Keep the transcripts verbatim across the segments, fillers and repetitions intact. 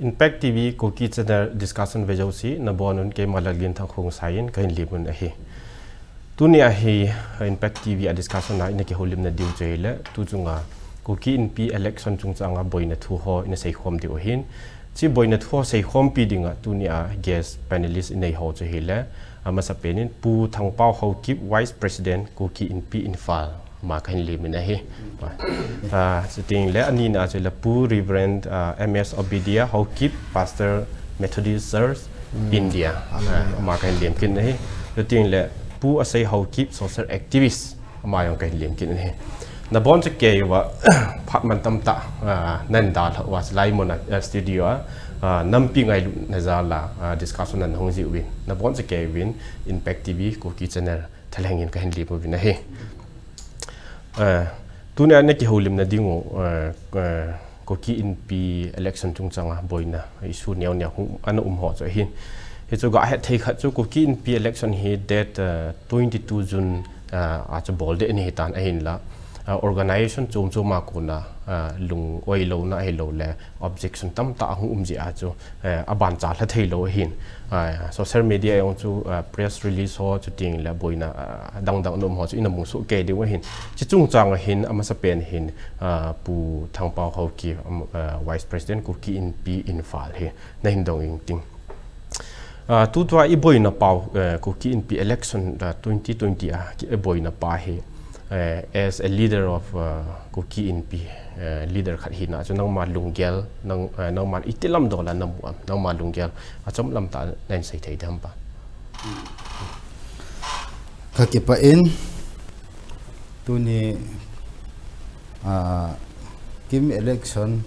Impact T V Kuki Channel discussion ve jouse, nabonun keima Lalginthang Khongsai in kahin lem'un ahi. Tunia hi, uh, Impact T V a discussion a ina kihoulimna diu chu hile, tu chunga Kuki Inpi election chungchanga boina thu ho ina seikhom diu ahin. Hiche boina thu ho seikhompi dinga tunia guest panelist inei ho chu hile, amasapen in Pu Thangpao Haokip, Vice President, Kuki Inpi Imphal, ama kahin lem'in ahi. Ah, chuteng le anina chu le Pu Reverend, ah, M S Obidia Haokip, Pastor, Methodist Church, India. Ah, ama kahin lemkit in ahi. Chuteng le Pu Asei Haokip, social activist, ama jong kahin lemkit in ahi. Nabonchauva phat mantam tah, ah, nahin dalhah uva chulai muna, ah, studio a, ah, nampi ngailutna jal a, ah, discussion nahung jiuvin. Nabonchauvin Impact T V Kuki Channel thalheng in kahin lem'uvin ahi. Eh, tunia ina kihoulimna diu, eh, eh, Kuki Inpi election chungchanga boina issue neo neo hung ana um ho chu ahin. Hichu gahet thei khat chu Kuki Inpi election hi date, eh, twenty-two June, eh, a chu bol ding ahi tan ahinla. Eh, organization chom chom a kona, eh, lung-oi louna ahilou le objection tamtah ahung um jeh a chu, eh, aban chalha thei lou ahin. Eh, social media jong chu, eh, press release ho chuteng le boina, eh, dang dang ana um ho chu ina musoh kei diu ahin. Hiche chungchang a hin amasapen hin, eh, Pu Thangpao Haokip, um, eh, Vice President Kuki Inpi Imphal hi nahin dong inting. Ah, tutua iboina pau, eh, Kuki Inpi election, ah, twenty twenty a, ki-, iboina pa hi, eh, as a leader of, ah, Kuki Inpi, eh, leader khat hina chu nangma lunggel, nang, eh, nangma iti lam dola namu am, nangma lunggel, achom lam tah nahin sei thei dem pa. Kakipah in, tuni, ah, KIM election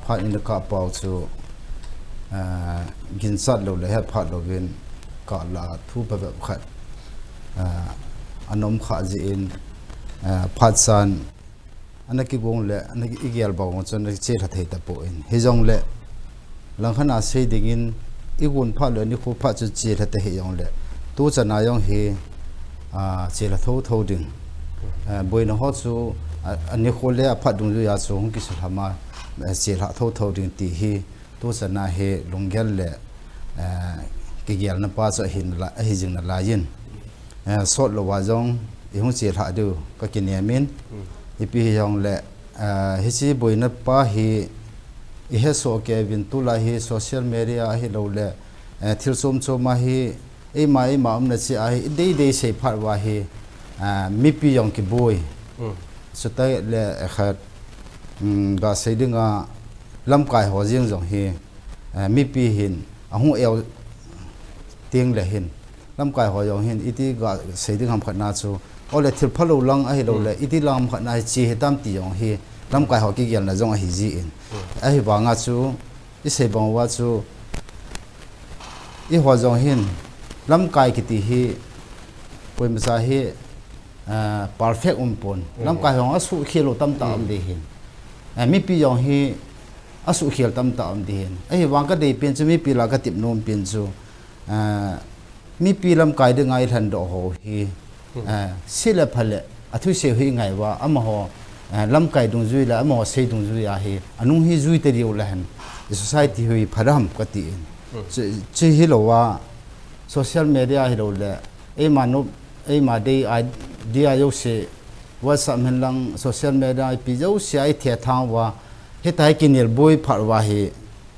phat in ka pau chu, ah, ginchat lou le hepha louvin ka la thu phabep khat, ah, ana um kha jeh in, ah, phat san ana kigong le, ana ki, igel bang chu ana chelha thei tapon. Hijongle, langkhat a sei dingin, igon phat le, nikho phat chu chelha thei hijongle, tuchan a jong hi, ah, chelha thotho ding. Eh, boina ho chu, a, anikho le aphat dungjuia chu hung kisulhama, eh, chelha thotho ding ti hi, tuchan a hi lunggel le, eh, kigelna pa chu ahin la, ahi jing nalaiyin. Eh, sot louva jong, ihung chelha diu, kakinem in, ipi hijongle, eh, hiche boina pa hi, ihesoh kei uvin tulai hi social media ahilou le, eh, thil chom chom a hi, eima, eima umna cheh a hi, idei dei sei phat uva hi, ah, mipi jong kiboi. Chuteng le, eh, khat, um, gasei dinga, lamkai ho jeng jong hi, eh, mipi hin, ahung eu teng le hin, lamkai ho jong hin, iti gasei ding ham khat na chu, ole thil phalou lang ahilou le, iti lang ham khat na hi che hitam ti jong hi, lamkai ho kigelna jong ahi jin. Ahivanga chu, isei bang uva chu, eiho jong hin, lamkai kiti hi, koimacha hi, ah, perfect umpon. Lamkai ho jong asuhkhel lou tamtah um ding ahin. Ah, mipi jong hi, asuhkhel tamtah um ding ahin. Ahivang kadei pen chu, mipi lah a katep nom pen chu, ah, mipi lamkai dinga ilhendoh ho hi, eh, se le pha le, athusei hi ngai uva, amaho, eh, lamkai dungjui le, amaho sei dungjui a hi, anung hi jui tadiu le hen, i society hi pha dem kati in. Chu, chu hilouva, social media hilou le, eima nop, eima dei idea jouse, WhatsApp hen lang, social media ipi jouse a ithethang uva, hitia hi kinel boi phat uva hi,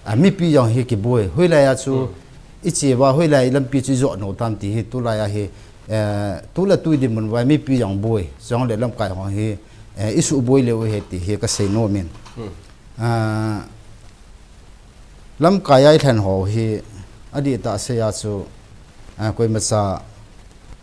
a, mipi jong hi kiboi. Hoilai a chu, iche uva, hoilai lampi chu ijot nom tam ti hi, tulai a hi, eh, tu le tu dinmun uva mipi jong boi. Chule lamkai ho hi, eh, isuh boi leu hi ti hi kasei nom in. Ah, lamkai a ilhen ho hi, adihtah a sei a chu, ah, koimacha,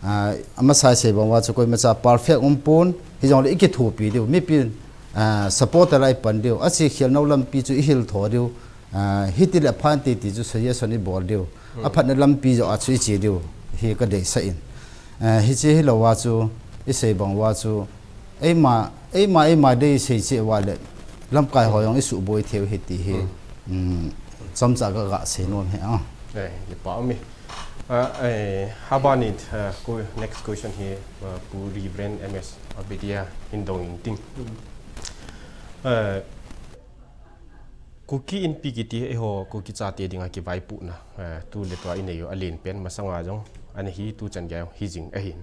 ah, amasa isei bang uva chu koimacha perfect umpon, hijongle ikithopi diu, mipi, ah, support a lah a ipan diu, achekhel nau lampi chu ihil tho diu, ah, hiti le pha inte ti chu suggestion ibol diu. Aphatna lampi joh a chu iche diu, hi kadeisah in. Ah, hiche hilouva chu, isei bang uva chu, eima, eima, eima dei isei cheh uva le, lamkai ho jong isuh boi thei u ahi ti hi, um, chomcha kaga sei nom e a. Eh, kipah um e. Ah, eh, abanin, ah, ko, next question hi, ah, Pu Reverend M S Obidia hin dong inting. Eh, Kuki Inpi kiti eiho Kuki chate dinga kivaipohna, eh, tu le tua inei u alen pen masanga jong ana hi, tu chan gei hi jing ahin.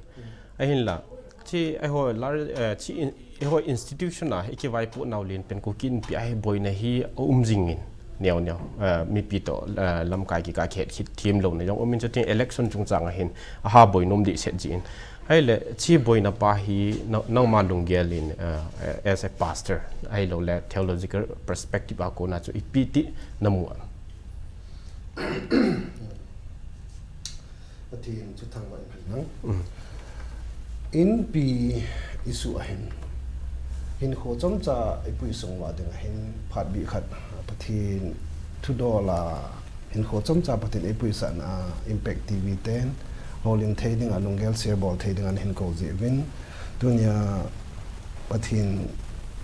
Ahinla, chi eiho lar, eh, chi in, eiho institution a hi kivaipoh nau len pen Kuki Inpi a hi boina hi aum jingin. Neo neo, eh, mipi to, eh, lamkai kikah kihet khit thim louna jong umin, chutin election chungchang a hin aha boi nom dehset jin. Ahile, chi boina pa hi na, nangma lunggel in, eh, as a pastor, ahilou le theological perspective a kona chu ipi ti namu am? Pathen chu thangvah in phalna. Mm. Inpi issue a hin, hinkho chomcha ipui sung uva ding a hin phat bih khat Pathen thudol a, hinkho chomcha Pathen eipuisahna a Impact T V ten houlim thei dinga, lunggel share bol thei dinga nahin kou jeh uvin, tunia Pathen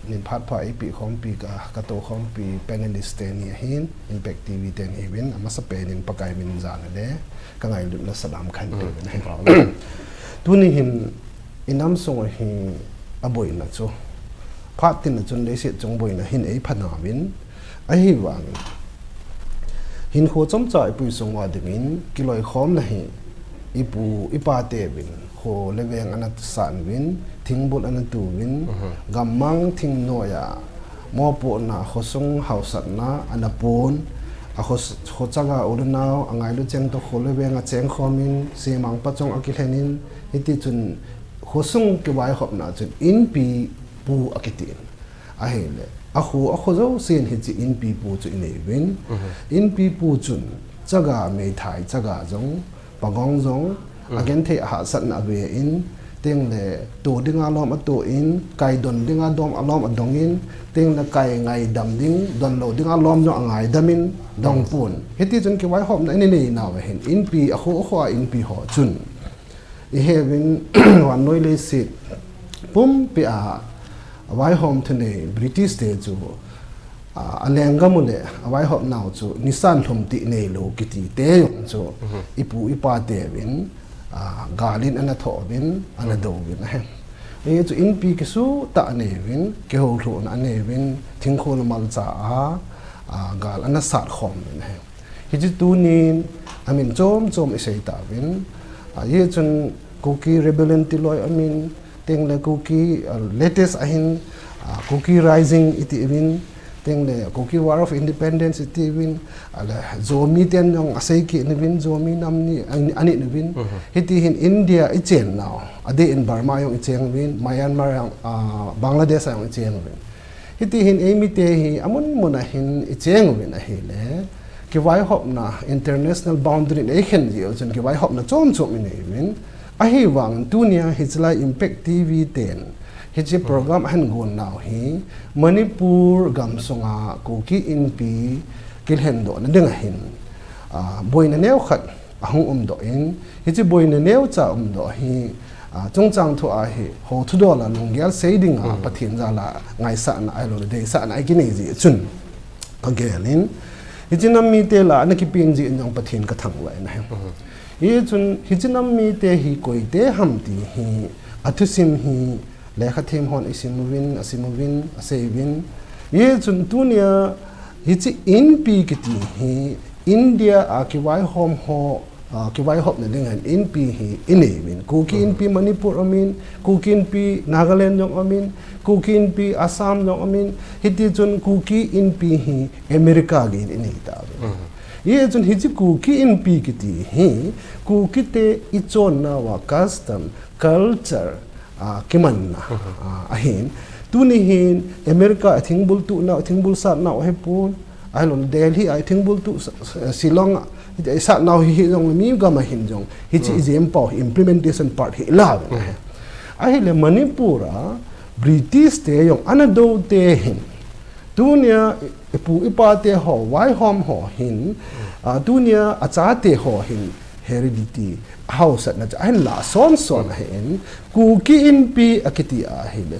in phat pha eipeh khompi ka, ka tou khompi panelist teni ahin, Impact T V teni ahiuvin, amasapen in Pakai min jana le ka ngailutna salam kahin pe uvin ahi. Tuni hin inam sung a hi aboina chu, phat tin a chun leiset chung boina hin eipha nauvin, ahivangin hinkho chomcha ipui sung uva dingin kiloikhomna hi ipu ipa teuvin kho le veng ana san uvin, thingbul ana tu uvin, gammang thingnoiya mopohna, khosung haosatna ana pon, a kho, kho chaga u le nao angailu cheng toh kho le veng acheng khomin, semang pachong akilhen in, hiti chun khosung kivaihopna chun Inpi pu akitin. Ahile, akho, akho jousen hiche Inpi pu chu inei uvin. Inpi pu chun chaga meithai chaga jong, pagong jong, agenthei ahahsatna ave in, tengle to dinga lom ato in, kai don dinga dom alom adong in, tengle kai ngaidam ding, don lou dinga lom jong angaidam in, dong pon. Hiti chun kivaihopna inei nau ahin, Inpi akho, akho a Inpi ho chun. Iheuvin, vannoi leiset pumpi a, avaihom thunei British te chu, a, alenggam u le avaihop nau chu nisan lhum tih neilou kiti te jong chu ipu ipa teuvin, a, gal in ana tho uvin, ana do uvin ahi. Hichu Inpi kisutah anei uvin, kihoulhuhna anei uvin, thingkho le malcha a, a, gal ana sat khom uvin ahi. Hiche tunin amin chom chom isei tauvin, a, hichun Kuki Rebellion tiloi amin, tengle Kuki, a, latest ahin, a, Kuki Rising iti uvin, tengle Kuki War of Independence iti uvin, ale Zomi ten jong asei kit uvin, Zomi nam ni, an, anit uvin. Hiti hin India ichen nau, adeh in Burma jong icheng uvin, Myanmar jong, a, Bangladesh jong icheng uvin. Hiti hin eimite hi amun mun a hin icheng uvin ahile, kivaihopna international boundary in eikhen jeh u chun kivaihopna chom chom inei uvin, ahivangin tunia hichelai Impact T V ten hiche program ahin gon nau hi Manipur gamsunga Kuki Inpi kilhendohna ding ahin, a, boina neo khat ahung umdoh in, hiche boina neocha umdoh hi, a, chungchang thu a hi, ho thudol a lunggel sei dinga Pathen jal a ngaisahna ahilou le deisahna akinei jeh chun kagel in, hiche nam mite lah a ana kipen jeh in jong Pathen kathangvah in ahi. Hichun hiche nam mite hi koite ham ti hi, athusim hi, lekha them hon isim uvin, asim uvin, asei uvin. Hichun tunia hiche Inpi kiti hi India a kivaihom ho, a, kivaihopna ding hin Inpi hi inei uvin. Kuki Inpi Manipur aumin, Kuki Inpi Nagaland jong aumin, Kuki Inpi Assam jong aumin, hiti chun Kuki Inpi hi America gei in inei tauvin. Hichun hiche Kuki Inpi kiti hi Kuki te ichonna uva custom, culture, a, kimanna, a, ahin. Tuni hin America a thingbul tuh nau, thingbul sat nau ahipon, ahilou le Delhi a thingbul tuh, s-, s-, Shillong a, i sat nau hi, hi jong le mi gam a hin jong, hiche ijem pau hi implementation part hi ilah uvin ahi. Ahile Manipur a British te jong ana do te hin, tunia ipu ipa te ho, vaihom ho hin, a, tunia achate ho hin, heredity, ahaosatna chu ahin lah son son ahin, Kuki Inpi akiti ahile,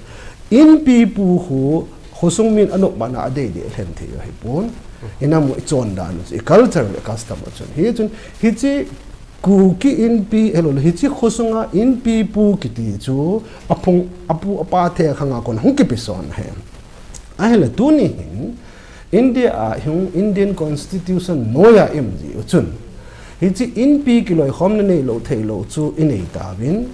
Inpi pu khu khosung min anop man a adei dei lhen thei u ahipon. Inam u ichon dan u chu, i culture le custom u chun. Hichun, hiche Kuki Inpi, ahilou le hiche khosunga Inpi pu kiti chu, aphung, apu, apa the khang a kon hung kipe son ahi. Ahile tuni hin, India a hung Indian Constitution noiya i um jiu chun, hiche inpi kiloikhomna neilou theilou chu i nei tauvin,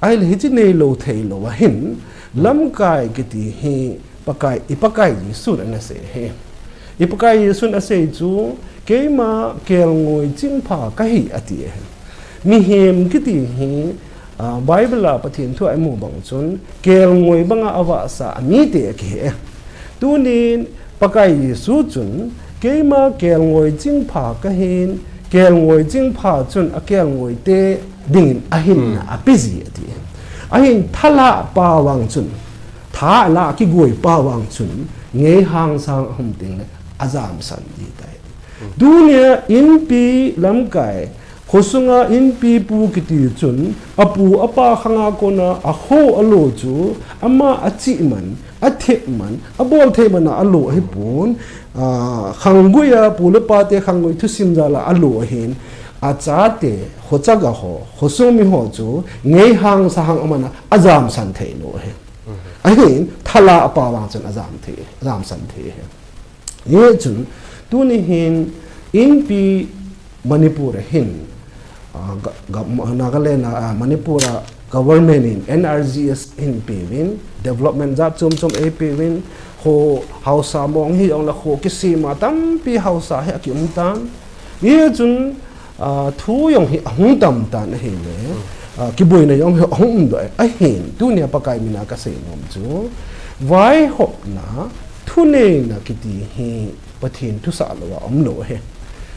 ahile hiche neilou theilou a hin, lamkai kiti hi Pakai, i Pakai Jesun ana sei hi. I Pakai Jesun asei chu, keima kelngoi chingpha kahi ati hi. Mihem kiti hi, ah, Bible a Pathen thu a i mu bang chun, kelngoi banga avahsa amite akihe. Tunin Pakai Jesu chun, keima kelngoi chingpha kahin, kelngoi chingpha chun akelngoite dingin ahinna apeji ati. Ahin thala pa vang chun, thala kigoi pa vang chun, ngeihang sang ahung tengle ajamsan ji tai. Tunia inpi lamkai, khosunga inpi pu kiti chun, apu apa khanga kona akho alo chu, ama achih man, athep man, abol thei mana alo ahipon, ah, khanggui a pu le pate khanggui thusim jal a alo ahin, achate, khochaga ho, khosung mi ho chu, ngeihang sahang amana ajamsan theilou ahi. Ahin, thala apa vang chun ajam thei, ajamsan thei ahi. Hichun, tuni hin, inpi Manipur a hin, ah, ga-, ga-, Nagaland a, ah, Manipur a government in N R G S hin peuvin, development jat chom chom eipeuvin, kho haosa mong hijongle kho kisem a tampi haosa hi akium tan. Hichun, ah, thu jong hi ahung tam tan ahile, ah, kiboina jong hi ahung umdoh e. Ahin, tunia Pakai mina kasei nom chu, vaihopna, thuneina kiti hi Pathen thusah lou a umlou ahi.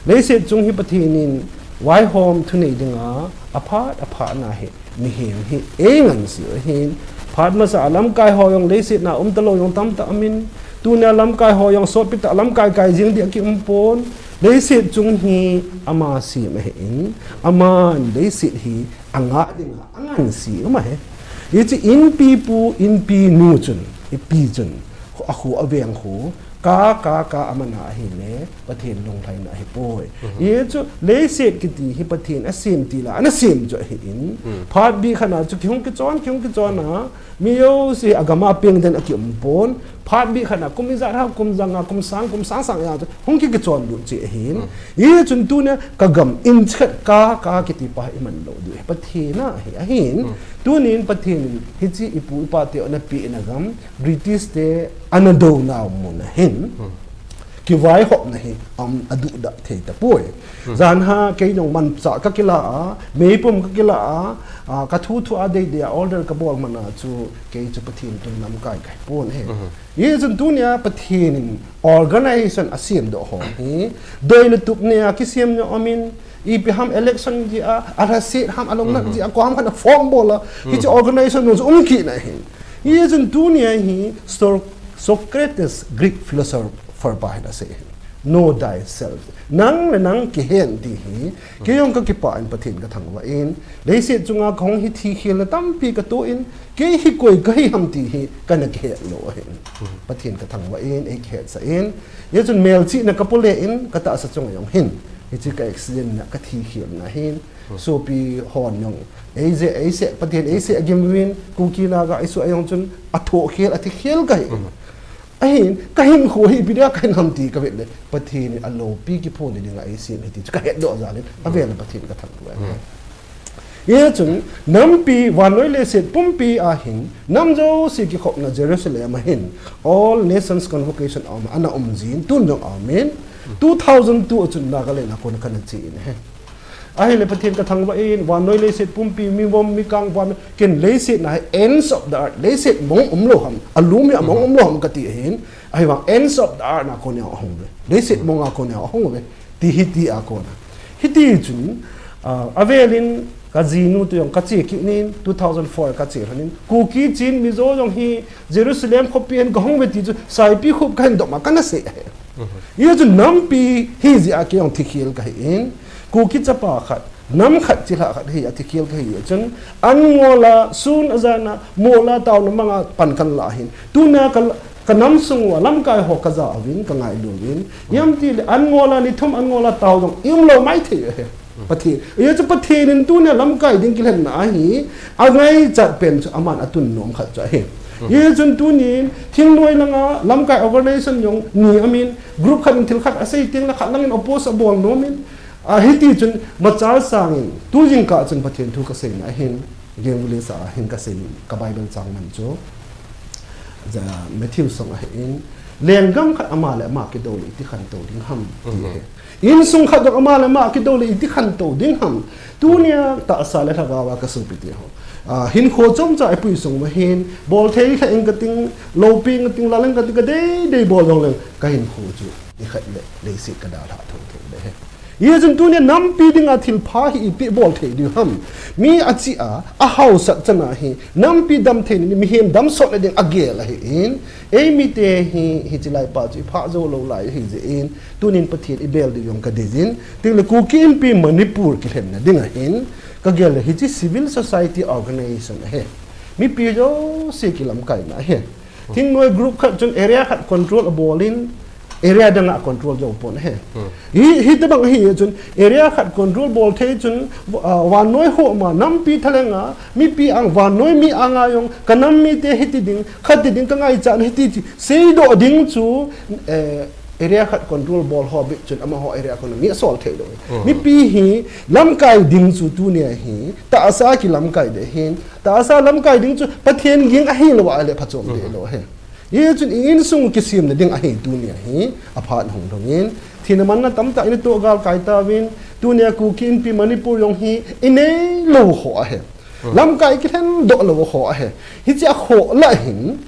Leiset chung hi Pathen in vaihom thunei dinga aphat aphatna hi mihem hi eingansei u ahin. Phat masa a lamkai ho jong leiset na um talou jong tamtah umin. Tunia lamkai ho jong sotpi tah lamkai kai jing ding akium pon. Leiset chung hi ama sem ahin. Aman leiset hi angah dinga angansei u ahi. Hiche inpi pu, inpi nu chun, ipi chun, akho aveng kho, ka, ka, ka amana ahile, Pathen lunglhaina ahipoi. Hichu, leiset kiti hi Pathen asem tila, ana sem chu ahin. Phat bih khat na chu kihung kichon, kihung kichon a, mi jouse agam a peng den akium pon. Phat bih khat na kum ijat ham, kum janga, kum sang, kum sang sang a chu hung ki, kichon lut cheh ahin. Hichun tunia kagam inch khat ka, ka kiti pa hi iman lou diu ahi. Pathen a ahi, ahin. Tunin Pathen in hiche ipu ipa te ana pehna gam, British te ana douna mun a hin, kivaihopna hi aum, aduhdah thei tapoi. Jan ha kei jong manchah kakila a, meipum kakila a, ah, kathu thu a deidei a order kabol mana chu kei chu Pathen tun lamkai kahi pon ahi. Hichun tunia Pathen in organization asemdoh ho hi, doi le tup nei a kisem jong umin, ipi ham election jeh a, alhaset ham, alungnat jeh a, koiham khat na form bol a, hiche organization jong chu um kit na ahi. Hichun tunia hi So-, Socrates, Greek philosopher pa hin asei ahi. Know thyself. Nang le nang kihen ti hi, kei jong kakipah in Pathen kathangvah in, leiset chunga kahung hi thikhelna tampi katoh in, kei hi koi kahi ham ti hi kana kihet lou ahi. Pathen kathangvah in, eikihetsah in, hichun melchihna kapule in, katahsa chunga jong hin, hiche ka accident na kathikhelna hin, sopi hon jong, eije, eiseh, Pathen eiseh agim uvin, Kuki Naga eisuh a jong chun, athohkhel, athikhel kahi. Ahin, kahinkho hi ipi dia kahin ham ti kavet le, Pathen in aloupi kiphonna dinga eisem ahi ti chu kahetdoh jal in, avel a Pathen kathangvah e. Hichun, nampi, vannoi leiset pumpi a hin, nam jouse kikhopna Jerusalem a hin, All Nations Convocation aum, ana umjin, tun jong aumin, two thousand two a chun Nagaland a kona kana che in ahi. Ahile Pathen kathangvah in, vannoi leiset pumpi, mi vom, mi kang, van, ken leiset na hi ends of the earth, leiset mong umlou ham, alum hi among umlou ham kati ahin, ahivang ends of the earth na kona ahung uve, leiset mong a kona ahung uve, ti hiti a kona. Hiti chun, ah, avel in kajinu toh jong kache kit in, two thousand four kache lhon in, Kuki Chin Mizo jong hi Jerusalem khopi a hin kahung uve ti chu, Saipikhup kahin dom a kana sei ahi. Hichun nampi hijeh a kei jong thikhel kahi in, Kuki chapa khat, nam khat chilhah khat hi a thikhel kahi a chun, an ngol a, sun ajan a, mol a, taona manga pan kana la ahin. Tuna ka, kanam sung uva lamkai ho kaja uvin, kangailu uvin. Ijemtile an ngol a, ni thum an ngol a tao jong i umlou maithei ahi. Pathen, hichu Pathen in tunia lamkai ding kilhenna ahi, angaichat pen chu aman atun nom khat chu ahi. Hichun tunin, thingnoi langa, lamkai organization jong ni amin, group khat in thil khat asei teng le khat langin oppose abol nom in, a, hiti chun machal sangin, tu jingkah chun Pathen thu kaseina ahin, Genvulisa ahin kasei, ka Bible chang man chu, ja, Matthew sung ahin, lenggam khat ama le ama kidou le iti khantou ding ham, ti ahi. Insung khat jong ama le ama kidou le iti khantou ding ham. Tunia tahsa le lhagao a ka sopi teho. A, hinkho chomcha ipui sung uva hin, bol thei lheh ing kating, loupi ing kating, lal ing kating, kadei dei bol jong leng, ka hinkho chu, ikhat le, leiset ka dalha thou thou le he. Hichun tunia nampi dinga thilpha hi ipi bol thei diu ham. Mi achi a, ahaosat chana hi, nampi dam theina ding, mihem dam sotna ding agel ahin, eimite hi, hiche laipa chu iphah jou lou lai ahi jeh in, tunin Pathen ibel diu jong kadei jin, tengle Kuki Inpi Manipur kilhenna ding ahin, kagel le hiche civil society organization ahi. Mipi jouse kilamkaina ahi. Thingnoi group khat chun area khat control abol in, area dang a control jou pon ahi. Hi, hitobang ahi chun, area khat control bol thei chun, ah, vannoi ho ma, nampi thalheng a, mipi ang, vannoi mi anga jong, ka nam mite hiti ding, khati ding, ka ngaichat hiti, seidoh ding chu, eh, area khat control bol ho bit chun, amaho area khat mi asol thei lou. Mipi hi, lamkai ding chu tunia hi, tahsa kilamkai ding ahin, tahsa lamkai ding chu, Pathen ging ahilou a le phachom deh lou ahi. Hichun i insung kisemna ding ahi tunia hi, aphat hung dongin, thina manna tamtah in atoh galkai tauvin, tunia Kuki Inpi Manipur jong hi, inei lou ho ahi. Lamkai kilhen doh lou ho ahi. Hiche a kho lah hin,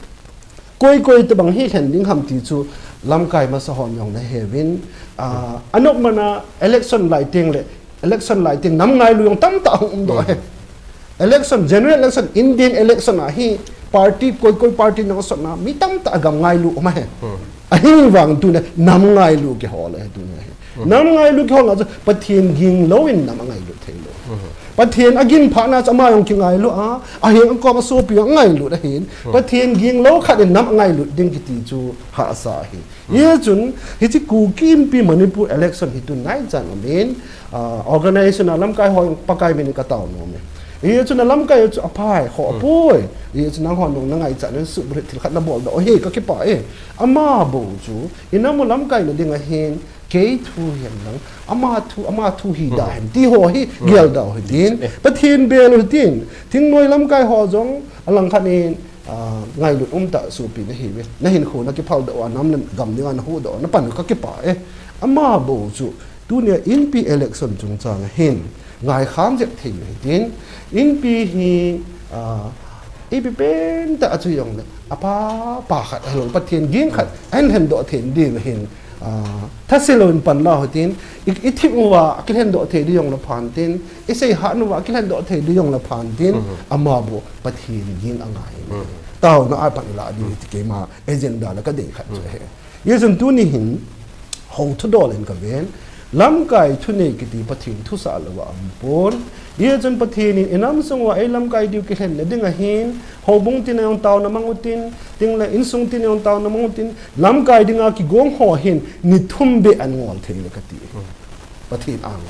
koi koi tobang hi lhen ding ham ti chu, lamkai masa hon jong naheuvin, a, anop mana election lai teng le, election lai teng nam ngailu jong tamtah hung umdoh ahi. Election, general election, Indian election a hi party, koi koi party nang sotna, mi tamtah agam ngailu um ahi. Ahivang tunia nam ngailu kihol ahi tunia hi. Nam ngailu kihol na chu Pathen ging lou in nam angailut thei lou. Pathen agin phat na chu ama jong kingailu a, aheng akom asopi jong angailut ahin. Pathen ging lou khat in nam angailut ding kiti chu hahsa ahi. Hichun, hiche Kuki Inpi Manipur election hi tun naichan umin, ah, organization a lamkai ho Pakai min in katao nom e. Hichun alamkai chu aphai ho apoi. Hichun nanghon nung nangaichat na subrit thil khat nabol doh hi kakipah e. Ama bou chu, inam u lamkai na ding ahin, kei thu hihen lang, ama thu, ama thu hi da hen, ti ho hi, gel doh hitin, Pathen bel u hitin, thingnoi lamkai ho jong, alang khat in, ah, ngailut umtah sopi nahiuve. Nahinkho nakiphal doh a, nam le gam dinga nahuhdoh a, napan u kakipah e. Ama bou chu, tunia Inpi election chungchang a hin, ngaikham jep thei u hitin, Inpi hi, ah, ipi pentah a chu jong le, apa, pa khat, ahilou, Pathen ging khat, ahin lhendoh thei diu ahin, ah, thase lou in pan la hitin, i, ithip uva, akilhendoh thei diu jong le phan tin, isei hat uva, akilhendoh thei diu jong le phan tin, ama bou, Pathen ging angai. Taona a pan ilah diu hiti keima, agenda la kadei khat chu ahi. Hichun tuni hin, hou thudol in kaven, lamkai thunei kiti Pathen thusah louva aumpon. Hichun Pathen in inam sung uva eilamkai diu kilhenna ding ahin, houbung tin a jong taona mang utin, tengle insung tin a jong taona mang utin, lamkai dinga kigong ho hin, ni thum beh angol thei le kati. Pathen ang.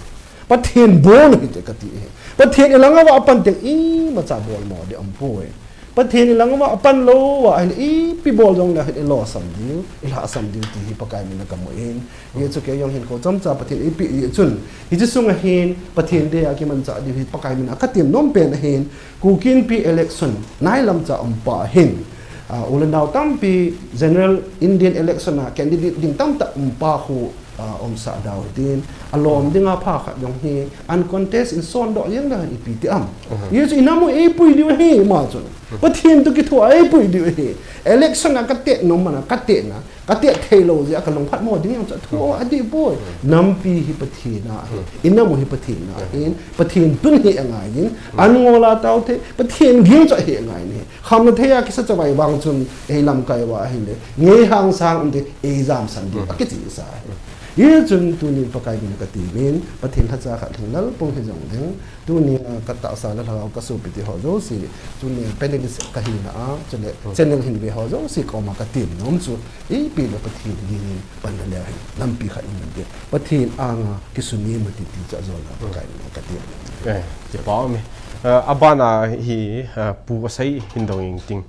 Pathen bon u hite kati e. Pathen ilang uva apan teng imacha bolmo ding aumpoi. Pathen ilang uva apan lou uva ahile ipi bol jong le hin ilosam diu, ilhahsam diu ti hi Pakai min a kamu in. Hichu kei jong hinkho chomcha Pathen eipeh jeh chun, hiche sunga hin Pathen dei a kimanchah diu hi Pakai min a katem nom pen ahin, Kuki Inpi election nailam cha umpa hin, ah, u le nao tampi general Indian election a candidate ding tamtah umpa khu ah, umsah dau hitin, alom dinga pha khat jong hi, uncontest in sondoh jeng le ipi ti am. Hichu inam u eipui diu ahi, ama chun. Pathen toh kithoa eipui diu ahi. Election a katet nom mana, katet na, katet thei lou jeh a kalungphat mo ding jong chu athu adih poi. Nampi hi Pathen a ahi. Inam u hi Pathen a ahin, Pathen tun hi angai in, an ngol a tao thei, Pathen ging chu ahi angai in ahi. Khamna thei a kisa chavai vang chun, eilamkai uva ahile, ngei hang sang um te, eijamsan diu, akiti sa ahi. Hichun tunin Pakai min a katemin, Pathen lhacha khat lhinglel pung hijong leng, tunia katahsa le lhagao kasopi te ho jouse, tunia panelist kahina a, chule channel hin ve ho jouse koma katem nom chu, ipi le Pathen dingin panna le hin, lampi khat in man te, Pathen anga kisuni mati ti chu ajona Pakai min a katem nom. Eh, kipa um e. Eh, abana hi, eh, Pu Asei hin dong ing ting.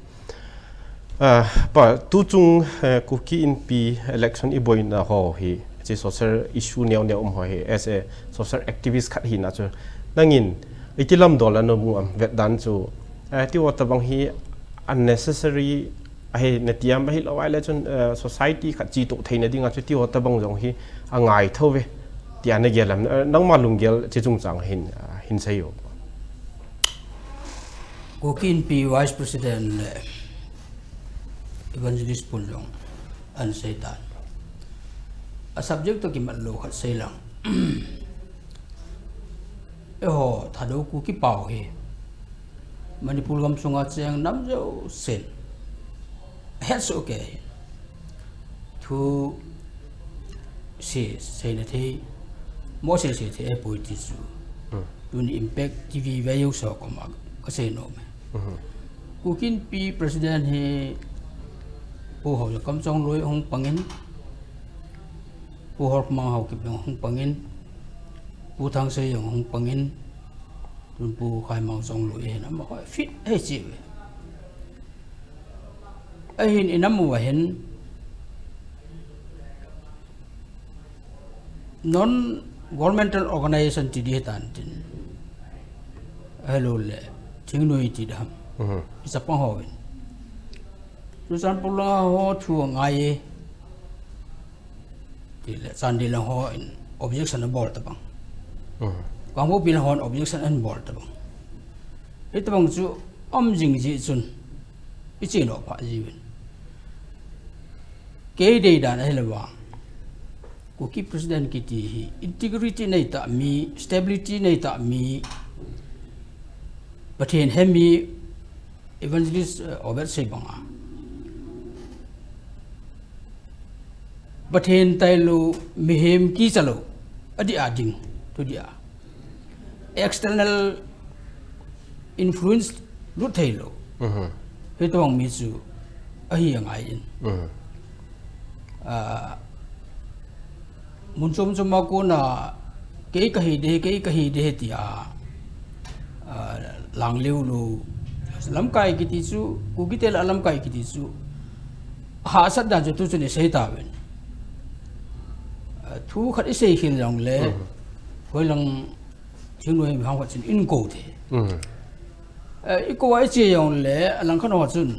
Ah, pa, tu chung, eh, Kuki Inpi election i boina ho hi, chi social issue neo neo um ho hi, as a social activist khat hina chu, nangin, iti lam dol a na mu am vet dan chu, eh, ti ho tabang hi unnecessary, ahi, na tiam ahi lo ai le chun, eh, society khat chi to theina dinga chu ti ho tabang jong hi, a ngai tho ve, ti a na gel am, eh, nangma lunggel chi chung chang hin, ah, hin sei u. Kuki Inpi Vice President le Evangelist Pun jong an sei tan. A subject to kimat lo khat sei lang. Eiho, Thadou Kuki pau hi. Manipur gam sunga cheng nam jousen. Het soh kei. Thu se, seina thei. Mo se se thei e poi ti chu. Hmm. Tuni Impact T V vei u so koma ka sei nom e. Mhm. Kuki Inpi President hi Pu Haokip Kamchongloi hung pangin, Pu Horkmang Haokip jong hung pangin, Pu Thangsei jong hung pangin, tun Pu Khaimang Chongloi hin amaho fit he chi ve. Ahin i nam uva hin non governmental organization ti di tan tin. Hello le, thingnoi ti dam. Mhm. I chapang ho vin. Churachandpur lang ho thu ngai e. Ti le, Chandel lang ho in objection a bol tabang. Mhm. Kangpokpi lang ho in objection an bol tabang. Hitabang chu um jing ji chun. I chi no pha ji vin. Kei dei dan ahi le vang. Kuki President kiti hi integrity nei ta mi, stability nei ta mi, Pathen he mi, Evangelist, eh, Obed sei banga. Pathen tailou, mihem kicha lou, adi a ding, tu dia. External influence lut thei lou. Mhm. Hitabang mi chu ahi angai in. Mhm. Ah, mun chom chom a kona kei kahi de, kei kahi de tia, ah, lang leu lou. Lamkai kiti chu, Kuki te la lamkai kiti chu. Hahsat dan chu tu chun i sei ta ven. Ah, thu khat i sei khel jong le, mhm, hoi lang Thingnoi mi hang khat chun in ko the. Mm. Eh, i ko a i che jong le, a lang khat ho chun,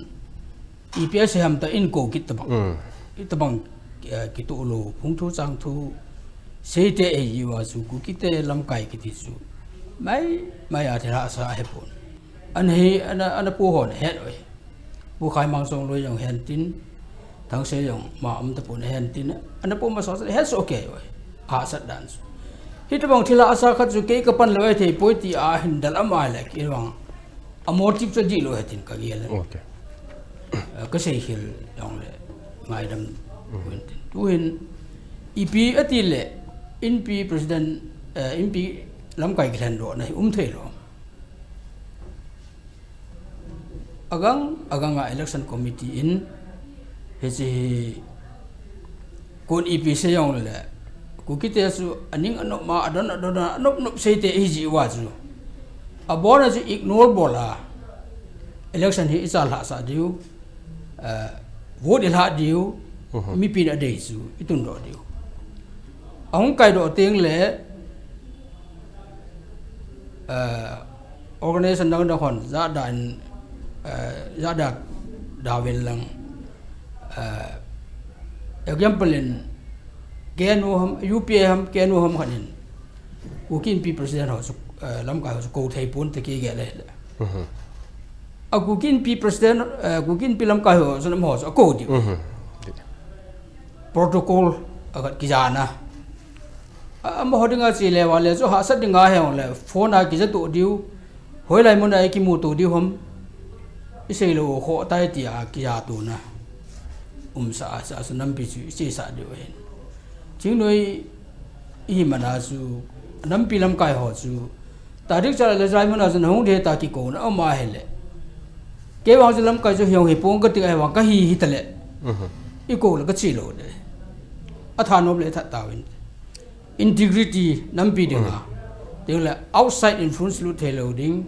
ipi a sei ham ta in ko kit tabang. Mm. Hitabang, eh, kitoh lou, phung thu chang thu, sei te ei ji uva chu, Kuki te lamkai kiti chu. Mai, mai a thilha sa he pon. Ana hi, ana, ana pu hon het oi. Pu Khaimang Chongloi jong hen tin, Thangsei jong ma um tapon hen tin, ana pu ma sa het so okay oi. Hahsat dan chu. Hitabang thilha sa khat chu kei ka pan lou thei poi ti a hin dal ama le kei vang. A motive chu di lou he tin ka gel. Okay. Eh, ka sei khel jong le ngaidam, mm, wen tin. Tu hin ipi ati le, Inpi president, eh, Inpi lamkai kilhen doh na hi um thei lou. Agang, agang a election committee in, hiche hi, kon ipi sei jong le, Kuki te chu aning anop ma, adon, adon, anop nop sei te hi ji uva chu. Abon a chu ignore bol a. Election hi i chalhah sah diu, eh, vote i lhah diu, mhm, mipin adei chu, i tundoh diu. Ahung kaidoh teng le, eh, organization dang dang hon, jada in, eh, jada davin lang, eh, example in, K N O ham, U P A ham, K N O ham khat in, Kuki Inpi president ho chu, eh, lamkai ho chu ko thei pon te kei gel le. Mhm. A Kuki Inpi president, eh, Kuki Inpi lamkai ho chu nam ho chu a ko diu. Mhm. Protocol a khat kijana. A, amaho dinga che le va le chu hahsat dinga he le phone a kija to diu. Hoilai mun a i kimu to diu ham. I sei lou kho tai ti a kija to na. Um sa a sa, sa nampi chu i che sa diu hen. Thingnoi i hi mana chu nampi lamkai ho chu. Tarik cha le jai mun a chu na hung de ta kiko na ama he le. Kei vang chu lamkai chu hiong hi pong ka ti ai vang ka hi hi ta le. Mhm. I ko le ka che lou de. A thanop le that ta vin. Integrity nampi dinga. Mm. Ding le outside influence lut thei lou ding.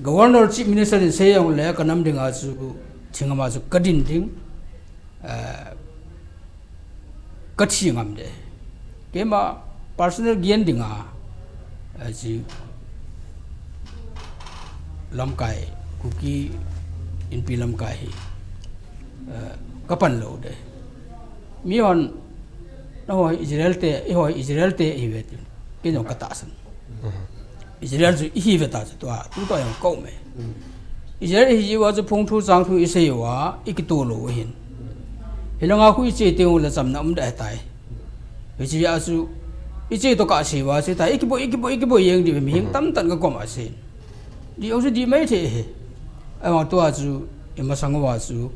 Governor, Chief Minister in sei jong le ka nam dinga chu Thingam a chu ka din ding, eh, ka thi ngam de. Keima personal gain dinga, eh, chi lamkai, Kuki Inpi lamkai hi, eh, ka pan lou de. Mi hon, na ho Israel te, i ho Israel te hi ve tin. Kei jong ka tahsan. Israel chu i hi ve ta chu tua, tu tua jong ka um e. Israel i hi jiu a chu phung thu chang thu i sei uva, i kitoh lou u ahin. Hilanga khu i che teng u le chamna um da tai. Hiche a chu i che toh kah sei uva, che ta, i kiboi, i kiboi, i kiboi jeng diu, mihing tamtah in ka kom a sei. Di jong chu di mai thei hi. Ahivang tua chu i masang uva chu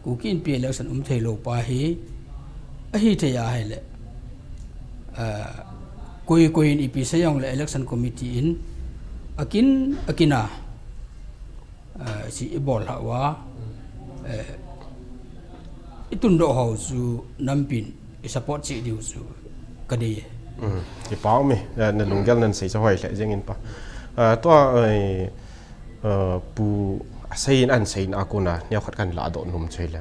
Kuki Inpi election um thei lou pa hi. Ahi thei ahile. Ah, koi koi in ipi sei jong le election committee in akin, akin a, ah, chi i bol lhah uva, eh, i tundoh ho chu nampin i support cheh diu chu ka dei e. Um, kipa um e, eh, na lunggel nan sei chu hoi lheh jeng in pa. Ah, tua, eh, eh, Pu a sei in an sei in a kona neokhat kan ladoh nom chu hile.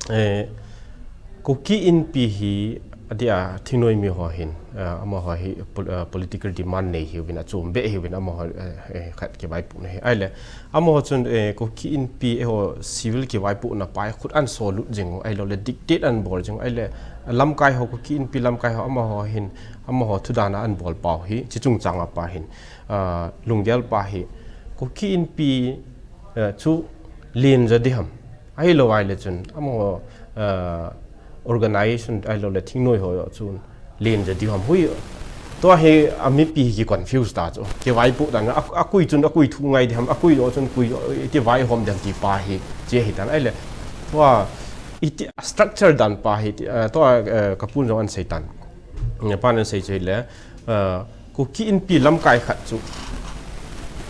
Eh, Kuki Inpi hi, adia, thingnoi mi ho hin, eh, amaho hi pol-, eh, political demand nei hiuvin, achom beh hiuvin, amaho, eh, eh, khat kivaipohna hi. Ahile, amaho chun, eh, Kuki Inpi, eiho civil kivaipohna pa hi khut an solut jing u, ahilouleh dictate an bol jing u, ahile, lamkai ho, Kuki Inpi lamkai ho, amaho hin, amaho thu dan a an bol pau hi, chi chungchang a pa hin, ah, lunggel pa hi, Kuki Inpi, eh, chu len jo di ham. Ahilou ahile chun, amaho, eh, organization ahilouleh thingnoi ho jong chun len jo di ham hui. Tua hi a mipi hi ki confuse ta chu. Kivaipoh dan a, akoi chun akoi thu ngai di ham, akoi jong chun koi jong, iti vaihom di ham ti pa hi, che hi tan ahile. Tua iti structure dan pa hi, ti, eh, tua, eh, ka pun jong an sei tan. Apan an sei chu hile, eh, Kuki Inpi lamkai khat chu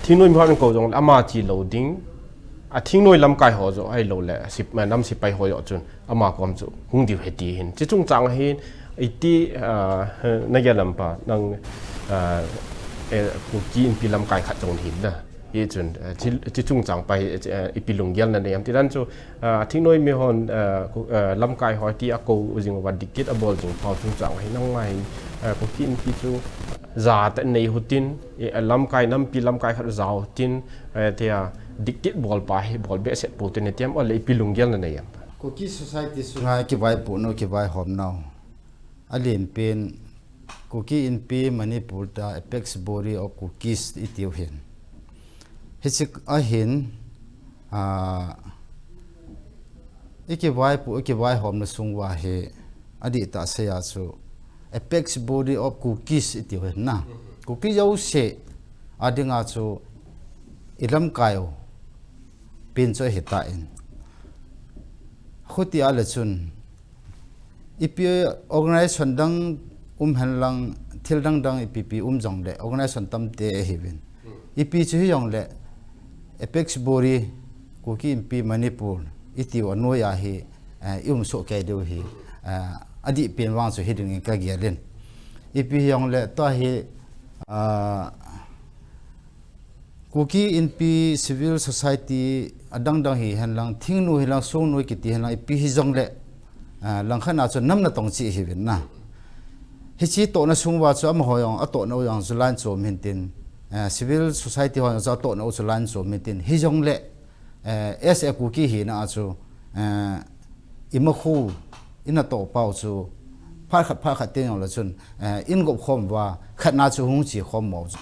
thingnoi mi hon ko jong le ama thi lou ding, a thingnoi lamkai ho jong ahilouleh, sip-, nam sipai ho jong chun ama kom chu hung diu ahi ti hin. Chi chungchang a hin, iti, ah, na gel lam pa, nang, ah, eh, Kuki Inpi lamkai khat jong hin na. Hichun, eh, chi, chi chungchang pa hi, eh, ipi lunggel na nei ham ti dan chu, ah, thingnoi mi hon, ah, Ku-, ah, lamkai ho ti a ko jing uva dictate a bol jing pau chungchang a hin nang ngai hin, ah, Kuki Inpi chu jat a nei u hitin, eh, lamkai nampi lamkai khat ja u hitin, eh, tia dictate bol pa hi bol behseh pou hitin, iti ham, ahile ipi lunggel na nei ham. Kuki society sunga kivaipoh nau, kivaihom nau. Alen pen Kuki Inpi Manipur tia apex body of Kukis iti u hin. Hiche a hin, ah, i kivaipoh, i kivaihomna sung uva hi, adih tah a sei a chu, apex body of Kukis iti u hin na. Kuki jouse a dinga chu i lamkai u pen chu ahi tan. Khuti a le chun, ipi organization dang um hen lang, thil dang dang ipi pi um jong le, organization tamte ahiuvin. Ipi chu hi jong le, apex body, Kuki Inpi Manipur, iti u a noi a hi, eh, i um soh kei diu hi, eh, adih pen vang chu hi ding in ka gel in. Ipi hi jong le, tua hi, ah, Kuki Inpi civil society adang dang hi hen lang, thingnoi hi lang, songnoi kiti hen lang, ipi hi jong le, ah, langkhat a chu nam natong cheh ahiuvin na. Hiche tohna sung uva chu amaho jong, atohna u jong chu line chom hin tin, ah, civil society ho jong chu atohna u chu line chom hin tin, hi jong le, eh, as a Kuki hina a chu, eh, i makhu, i natoh pau chu, phat khat, phat khat teng jong le chun, eh, in gop khom uva, khat na chu hung che khom mo chu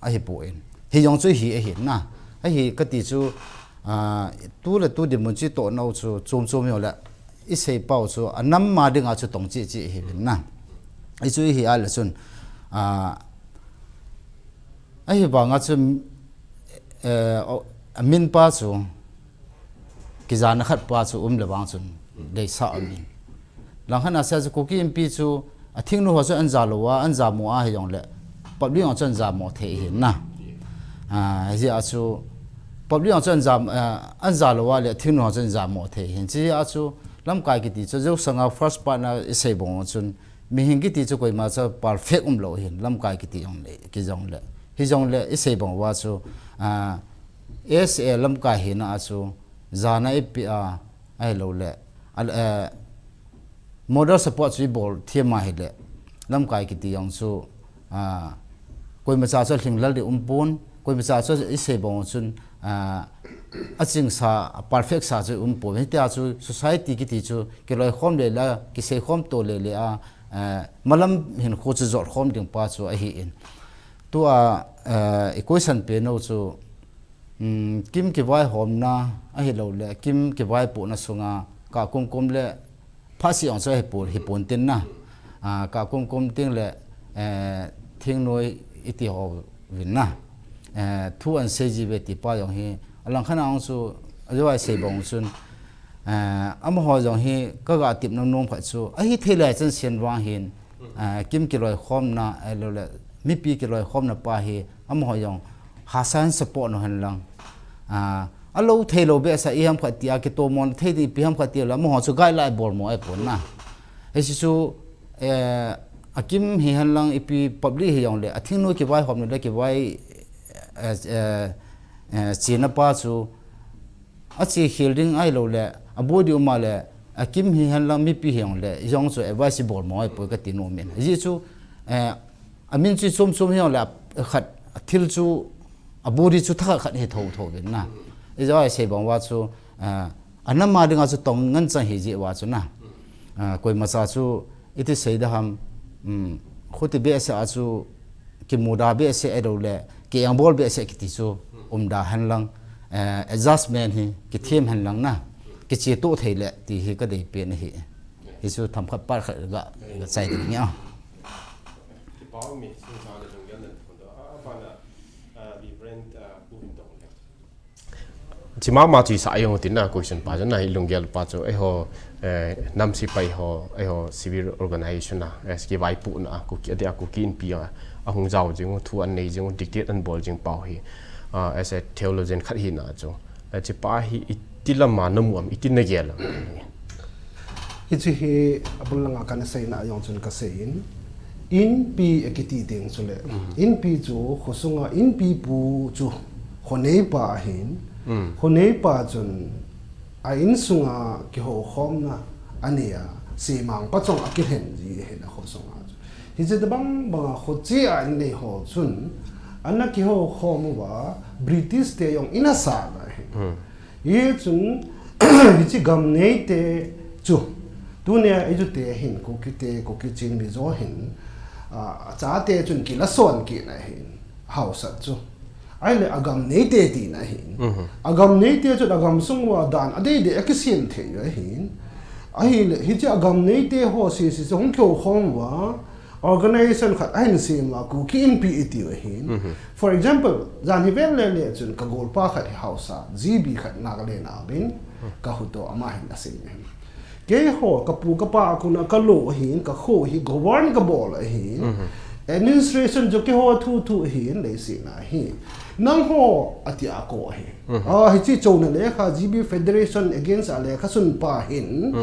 ahi poi. Hi jong chu hi ahi na. Ahi kati chu, ah, tu le tu dinmun chu i tohna u chu chom chom jong le, i sei pau chu, a nam ma dinga chu tong cheh cheh ahiuvin na. Hichu hi a le chun, ah, ahivang a chu, eh, o, a min pa chu, kijana khat pa chu um le vang chun, deisah um in. Langkhat a sei a chu Kuki Inpi chu, a thingnoi ho chu an ja lou a, an ja mo a hi jong le, public jong chu an ja mo thei ahi na. Ah, hijeh a chu, public jong chu an ja, ah, an ja lou a le, thingnoi ho chu an ja mo thei ahi. Hijeh a chu, lamkai kiti chu, jousanga first part na i sei bang chun, mihing kiti chu koima chu perfect um lou ahin, lamkai kiti jong le, ki jong le. Hi jong le, i sei bang uva chu, ah, S A lamkai hina a chu, jana ipi a, ahilou le, al, eh, moral support chu ibol thim a hile, lamkai kiti jong chu, ah, koima cha chu lhinglel ding umpon, koima cha chu isei bang chun, ah, achingsa, a perfect sa chu umpon. Hitia chu society kiti chu kiloikhom le la, kiseikhom to le le a, eh, malam hinkho chu jotkhom ding pa chu ahi in. Tua, eh, i question pen u chu, um, KIM kivaihomna ahilou le, KIM kivaipohna sunga, ka kumkum le, phatseh jong chu ahipon, hipon tin na. Ah, ka kumkum teng le, eh, thingnoi iti ho vin na. Eh, thu ahin sei ji ve ti pa jong hi, alang khat a jong chu, ajou a isei bang chun, eh, amaho jong hi, ka ga tep nom nom khat chu, ahi thei le chan sen vang hin, ah, KIM kiloikhomna, ahilou le, mipi kiloikhomna pa hi, amaho jong, hahsa in support u hen lang. Ah, alou thei lou behseh iham khat tia, kitomon thei ding ipi ham khat tia le, amaho chu guideline bol mo ahipon na. Hiche chu, eh, a KIM hi hen lang ipi public hi jong le, a thingnoi kivaihomna le kivai, eh, eh, eh, chena pa chu, ache khel ding ahilou le, aboi ding um a le, a KIM hi hen lang mipi hi jong le, jong chu advice bol mo ahipoi kati nom in. Ajeh chu, eh, amin chu chom chom hi jong le, a khat, a thil chu, aboi ding chu thakhat khat hi tho tho vin na. Ijou a isei bang uva chu, eh, anam a dinga chu tong ngen chang hi jeh uva chu na. Ah, koima cha chu iti sei da ham, um, khuti behseh a chu kimu da behseh ahilou le, ki-engbol behseh kiti chu um da hen lang, eh, adjustment hi kithem hen lang na, kiche to thei le ti hi ka dei pen ahi. Hichu themkhat phat khat ga, ga chai ding ahi. Kipa um e, sung sa le lunggel nan thon to. A, a, pa na, a, Reverend, a, Pu Hintong le. Chi mama chu isah jong u tin na, question pa chu na, hi lunggel pa chu, eiho, eh, nam sepai ho, eiho civil organization a, eh, kivaipohna, Kuki, adia Kuki Inpi a, ahung jao jing u, thu ahin nei jing u, dictate ahin bol jing pau hi, ah, as a theologian khat hina chu, eh, chi pa hi iti lama namu am, iti nagel am? Hiche hi abul langa kana seina jong chun kasei in, Inpi akiti teng chule, Inpi chu khosunga Inpi pu chu khoneipa ahin, khoneipa chun a insunga kihoukhomna anei a, semang pachong akilhen ji ahin a khosunga chu. Hiche tobang banga khoche a innei ho chun, ana kihoukhom uva, British te jong in asat ahin. Hichun, hiche gam neite chu, tunia ijute hin, Kuki te, Kuki Chin Mizo hin, a, achate chun kilason kit na hin, hausat chu. Ahile agam neite tina hin. Agam neite chun agam sung uva dan adeidei akisem thei u ahin. Ahile, hiche agam neite ho sese chu hung kihoukhom uva, organization khat ahin sem uva, Kuki Inpi iti u ahin. For example, jan hi vel le le chun ka golpa khat hi hausa, G B khat Nagaland a um in, ka hu to ama hin asei in. Keiho, ka pu ka pa a kona ka lo ahin, ka kho hi govern ka bol ahin. Administration chu keiho thu thu ahin, leiset a hi. Nangho ati a ko ahi. A, hiche chona lekha G B Federation against a lekha sun pa hin,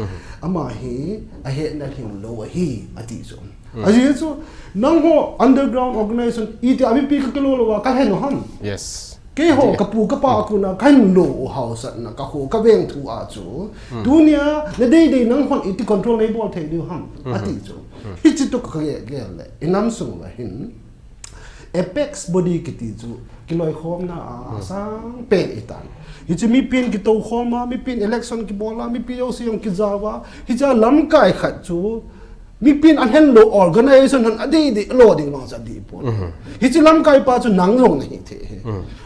ama hi ahetna lhing lou ahi, ati chu. Ajeh chu, nangho underground organization, iti a mipi ka kilo lou a, ka lhen u ham. Yes. Keiho, ka pu, ka pa a kona, ka hin lo u hausatna, ka kho, ka veng thu a chu. Tunia, nadeidei nanghon iti control nei bol thei diu ham. Ati chu. Hiche toh ka gel, gel le. I nam sung uva hin. Apex body kiti chu, kiloikhomna a, asang pen itan. Hiche mipin kitoukhom a, mipin election kibol a, mipi jouse jong kijao a, hiche lamkai khat chu, mipin ahin lo organization hon adeidei lo ding vang chu adih pon. Hiche lamkai pa chu nang jong nahi thei.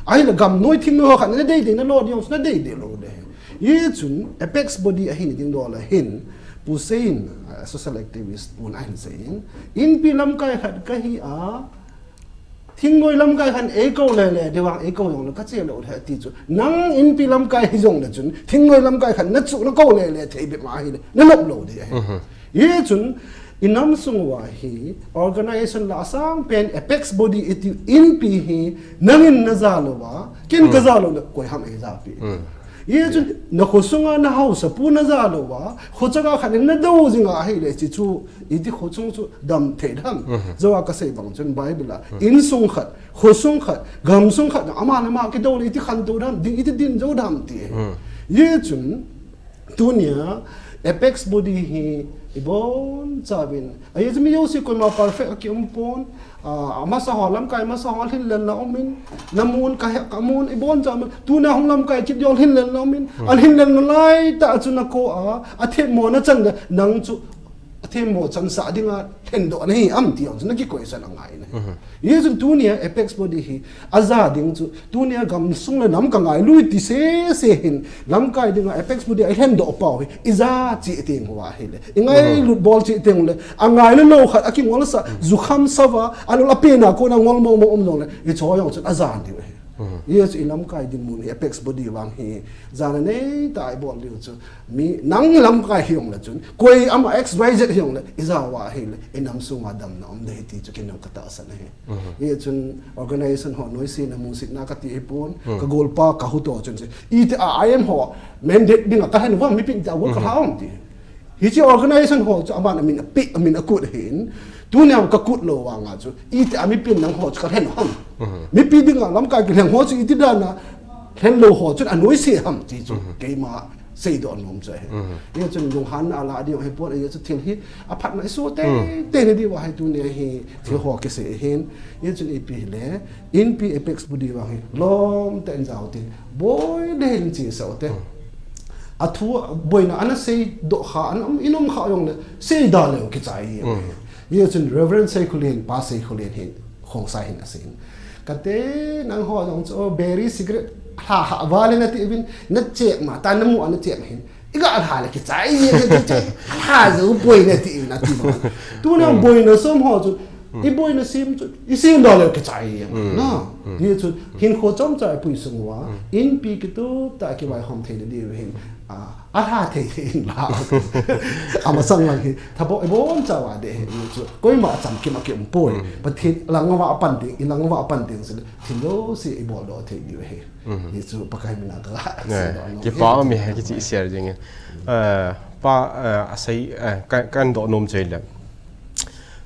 Ahile gam noi thim noi ho khat nadeidei nalo ding chu nadeidei lou ding. Hichun apex body ahin ding dol a hin, Pu Sein, uh, social activist pun ahin seiyin, Inpi lamkai khat kahi a, thingnoi lamkai khat eikou lele, ding vang eikou jongle kache lou ding ati chu. Nang Inpi lamkai hi jongle chun, thingnoi lamkai khat nachu nakou lele thei bep ma ahile, nanop lou ding ahi. Hichun, i nam sung uva hi, organization la asang pen apex body iti Inpi hi, nangin naja lou uva, ken kaja lou le, koi ham eija pi. Hichun, na khosunga na haosapu naja lou uva, khochaka khat in nadou jing a ahile, hiche chu, iti khochung chu dam thei dem. Jou a kasei bang chun Bible a, insung khat, khosung khat, gamsung khat, ama le ama kidou le iti khantou dem, ding iti din jou dem ti. Hijeh chun tunia apex body hi ibonchauvin, ajeh chu mi jouse koima perfect akium pon. Ah, amasa ho, lamkai masa ho lhinlelna umin, namun kahe kamun ibonchauvin, tunia hung lamkai kit jong lhinlelna umin, alhinlelna laitah chu nakou a, athemmona chan le nang chu athemmo chansah dinga lhendoh nahi am ti jong chu nakikoi san angai nahi. Hijeh chun tunia apex body hi aja ding chu, tunia gamsung le nam kangailut ti sese hin, lamkai dinga apex body a ilhendoh pau hi ija cheh teng uva ahile, ingailut bol cheh teng le, angai le lou khat akingolsah, jukham sava, alol apena kona ngol mongmong um jongle, hicheho jong chun aja diu ahi. Hijeh chu ilamkai dinmun hi apex body vang hi jana neitah a ibol diu chu, mi nang lamkai hijongle chun, koi ama X Y Z hijongle, ija uva ahile inam sunga damna um ding ahi ti chu keiin jong katahsan ahi. Hijeh chun organization ho noise na musitna kati ahipon, kagolpa kahu toh chun chu, itia I M ho mandate dinga kalhen uvam, mipin tia gol kalha um ti. Hiche organization ho chu aman amin ape, amin akut ahin, tunia kakut lou vanga chu itia mipin nangho chu kalhen u ham, mipi dinga lamkai kilheng ho chu iti dana lhenlou ho chun anoise ham ti chu keima seidoh nom chu ahi. Hijeh chun lunghanna alah ding ahipon, ajeh chu thil hi aphatna isoh teitei na diuva hi tunia hi thil ho kisei ahin. Hijeh chun ipi hile, inpi apex body vang hi lomtah in jao te, boina hin chesah ute. Athu boina ana seidoh kha, ana um, in um kha jongle seida leu kichai. Hijeh chun Reverend Seikholen, Pa Seikholen hin, Khongsai hin asei in, kate nangho jong chu beer cigarette lha kha vale natiuvin, nachep ma ta namu a nachep hin, iga lha le kichai jeng e ti chu, lha jou poi nati nati ma. Tuna boina som ho chu, iboina sem chu isem da le kichai jeng na. Hijeh chun hinkho chomcha ipui sung uva, inpi kitup tah a kivaihom theina diu hin, a, alha thei thei in la. Amasang lang hi thabo ibonchauva ding ahi chu, koima chamkim akium poi. Pathen lang uva pan ding, ilang uva pan ding chule thil jouse ibol doh thei diu ahi. Hichu Pakai mina kaseidoh nom. Kipa um e, kicheh share jing in. Eh, Pa, eh, asei, eh, ka, kahin doh nom chu ahile,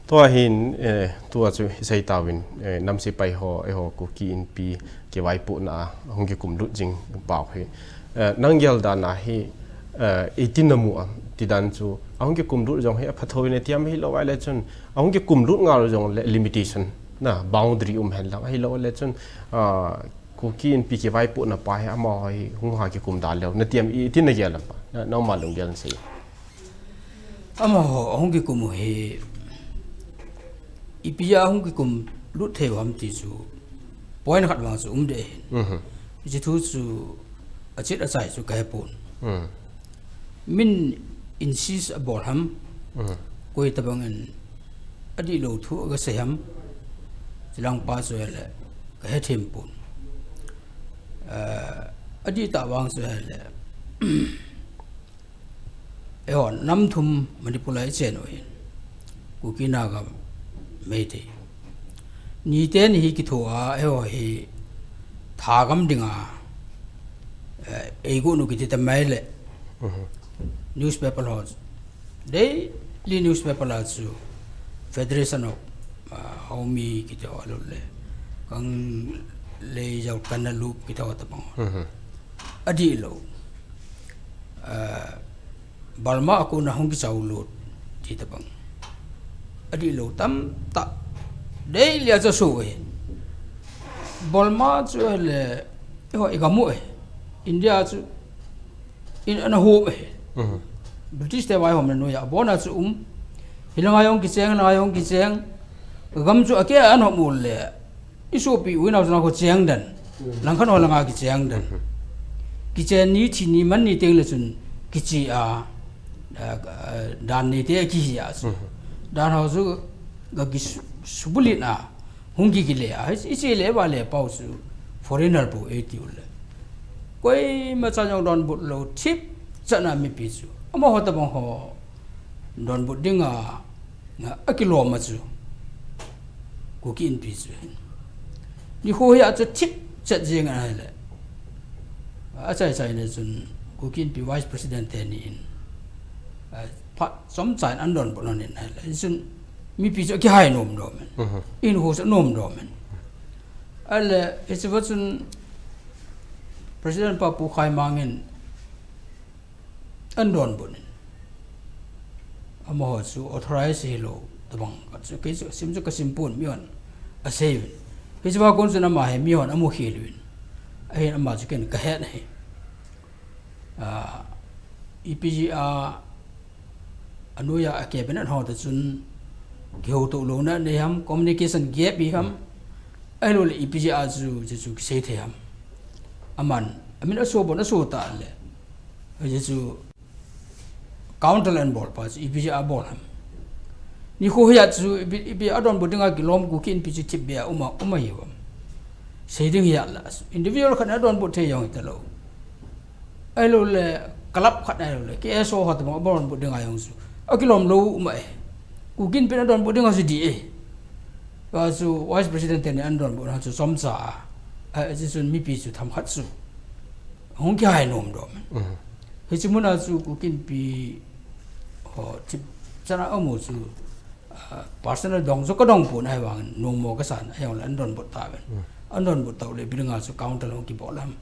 tua hin, eh, tua chu isei tauvin, eh, nam sepai ho, eiho Kuki Inpi kivaipohna a hung kikumlut jing pau hi, eh, nang gel dan a hi, eh, itin namu am, tidan chu, ahung kikumlut jong hi aphatthei in atiam, ahilou ahile chun ahung kikumlut ngal jongle limitation, na, boundary um hen lang, ahilou ahile chun, ah, Kuki Inpi kivaipohna pa hi amaho hi hung ha kikum da leu natiam, itin nagel am Pa? Na, nangma lunggel in sei. Amaho ahung kikum u hi ipi a hung kikumlut thei u ham ti chu point khat vang chu um ding ahin. Hiche thu chu achet achai chu kahepon. Min insist abol ham, koi tabang in adihlou thu agasei ham, chilang pa chu ahile kahethem pon. Eh, adihtah vang chu ahile, eiho nam thum Manipur a ichen u hin, Kuki, Naga, Meitei. Niteni hi kitho a, eiho hi thagam dinga, eh, eigot u kiti tamai le. Newspaper ho, daily newspaper a chu Federation of, ah, Haomi kiti ho, alou le Kanglei Jao Kanna Lup kiti ho tabang ho, adihlou, ah, Burma a kona hung kichao lut ti tabang, adihlou tamtah daily a chu aso ahin. Burma chu ahile, eiho igam u ahi. India chu in ana hom ahi. British te vaihomna noiya abona chu um. Hilanga jong kicheng, hilanga jong kicheng. Gam chu akeh a ana hom u le, isopi u inao chunga ho cheng den. Langkhat ho langa kicheng den. Kichen ni, thi ni, man ni teng le chun kiche a, a, a, dan neite akihi a chu. Dan ho chu ga kisu, subulin a, hung kikile a, iche le vale pau chu foreigner bou eitiu le. Koima chan jong donbut lou, thipchan a mipi chu, amaho tabang ho donbut dinga, a, akilom a chu Kuki Inpi chu ahin. Nikho hi a chu thipchet jeng ahile, achai chai le chun Kuki Inpi Vice President teni in, a, phat chomcha in ana donbut lhonin ahile, chun mipi chu akihai nom nom in. Hinkho chu anom nom in. Ahile, hiche va chun President pa Pu Khaimang in an donbut in. Amaho chu authorize hilou, tabang khat chu, kei chu, sim chu kasim pon, mihon asei uvin. Hiche a kon chun ama hi mihon amu khel uvin. Ahin ama chu ken kahet ahi. Ah, ipi jeh a, anoiya a cabinet ho toh chun, kihoutoh louna nei ham, communication gap hi ham, ahilouleh ipi jeh a chu, chu, chu kisei thei ham. Aman, amin aso bon aso ta le. Hiche chu counter an bol pa chu, ipi jeh a bol ham. Nikho hi a chu, ipi, ipi a donbut dinga kilom Kuki Inpi chu thipbeh a um a, um ahi uvam. Sei ding hi a la chu. Individual khat in adonbut thei jong hitalou. Ahilouleh, club khat ahilouleh, K S O khat tabang adonbut dinga jong chu. Akilom lou um ahi. Kuki Inpi in adonbut dinga chu di e. Tua chu Vice President teni adonbut dinga chu chomcha a. A, hiche chun mipi chu themkhat chu hung kihai nom doh. Hiche muna chu Kuki Inpi ho thip chana amu chu, ah, personal dong chu kadong pon ahivangin, nom mo kasan, ahijongle adonbut tauvin. Adonbut tah uleh, ipi dinga chu counter hung kibol ham.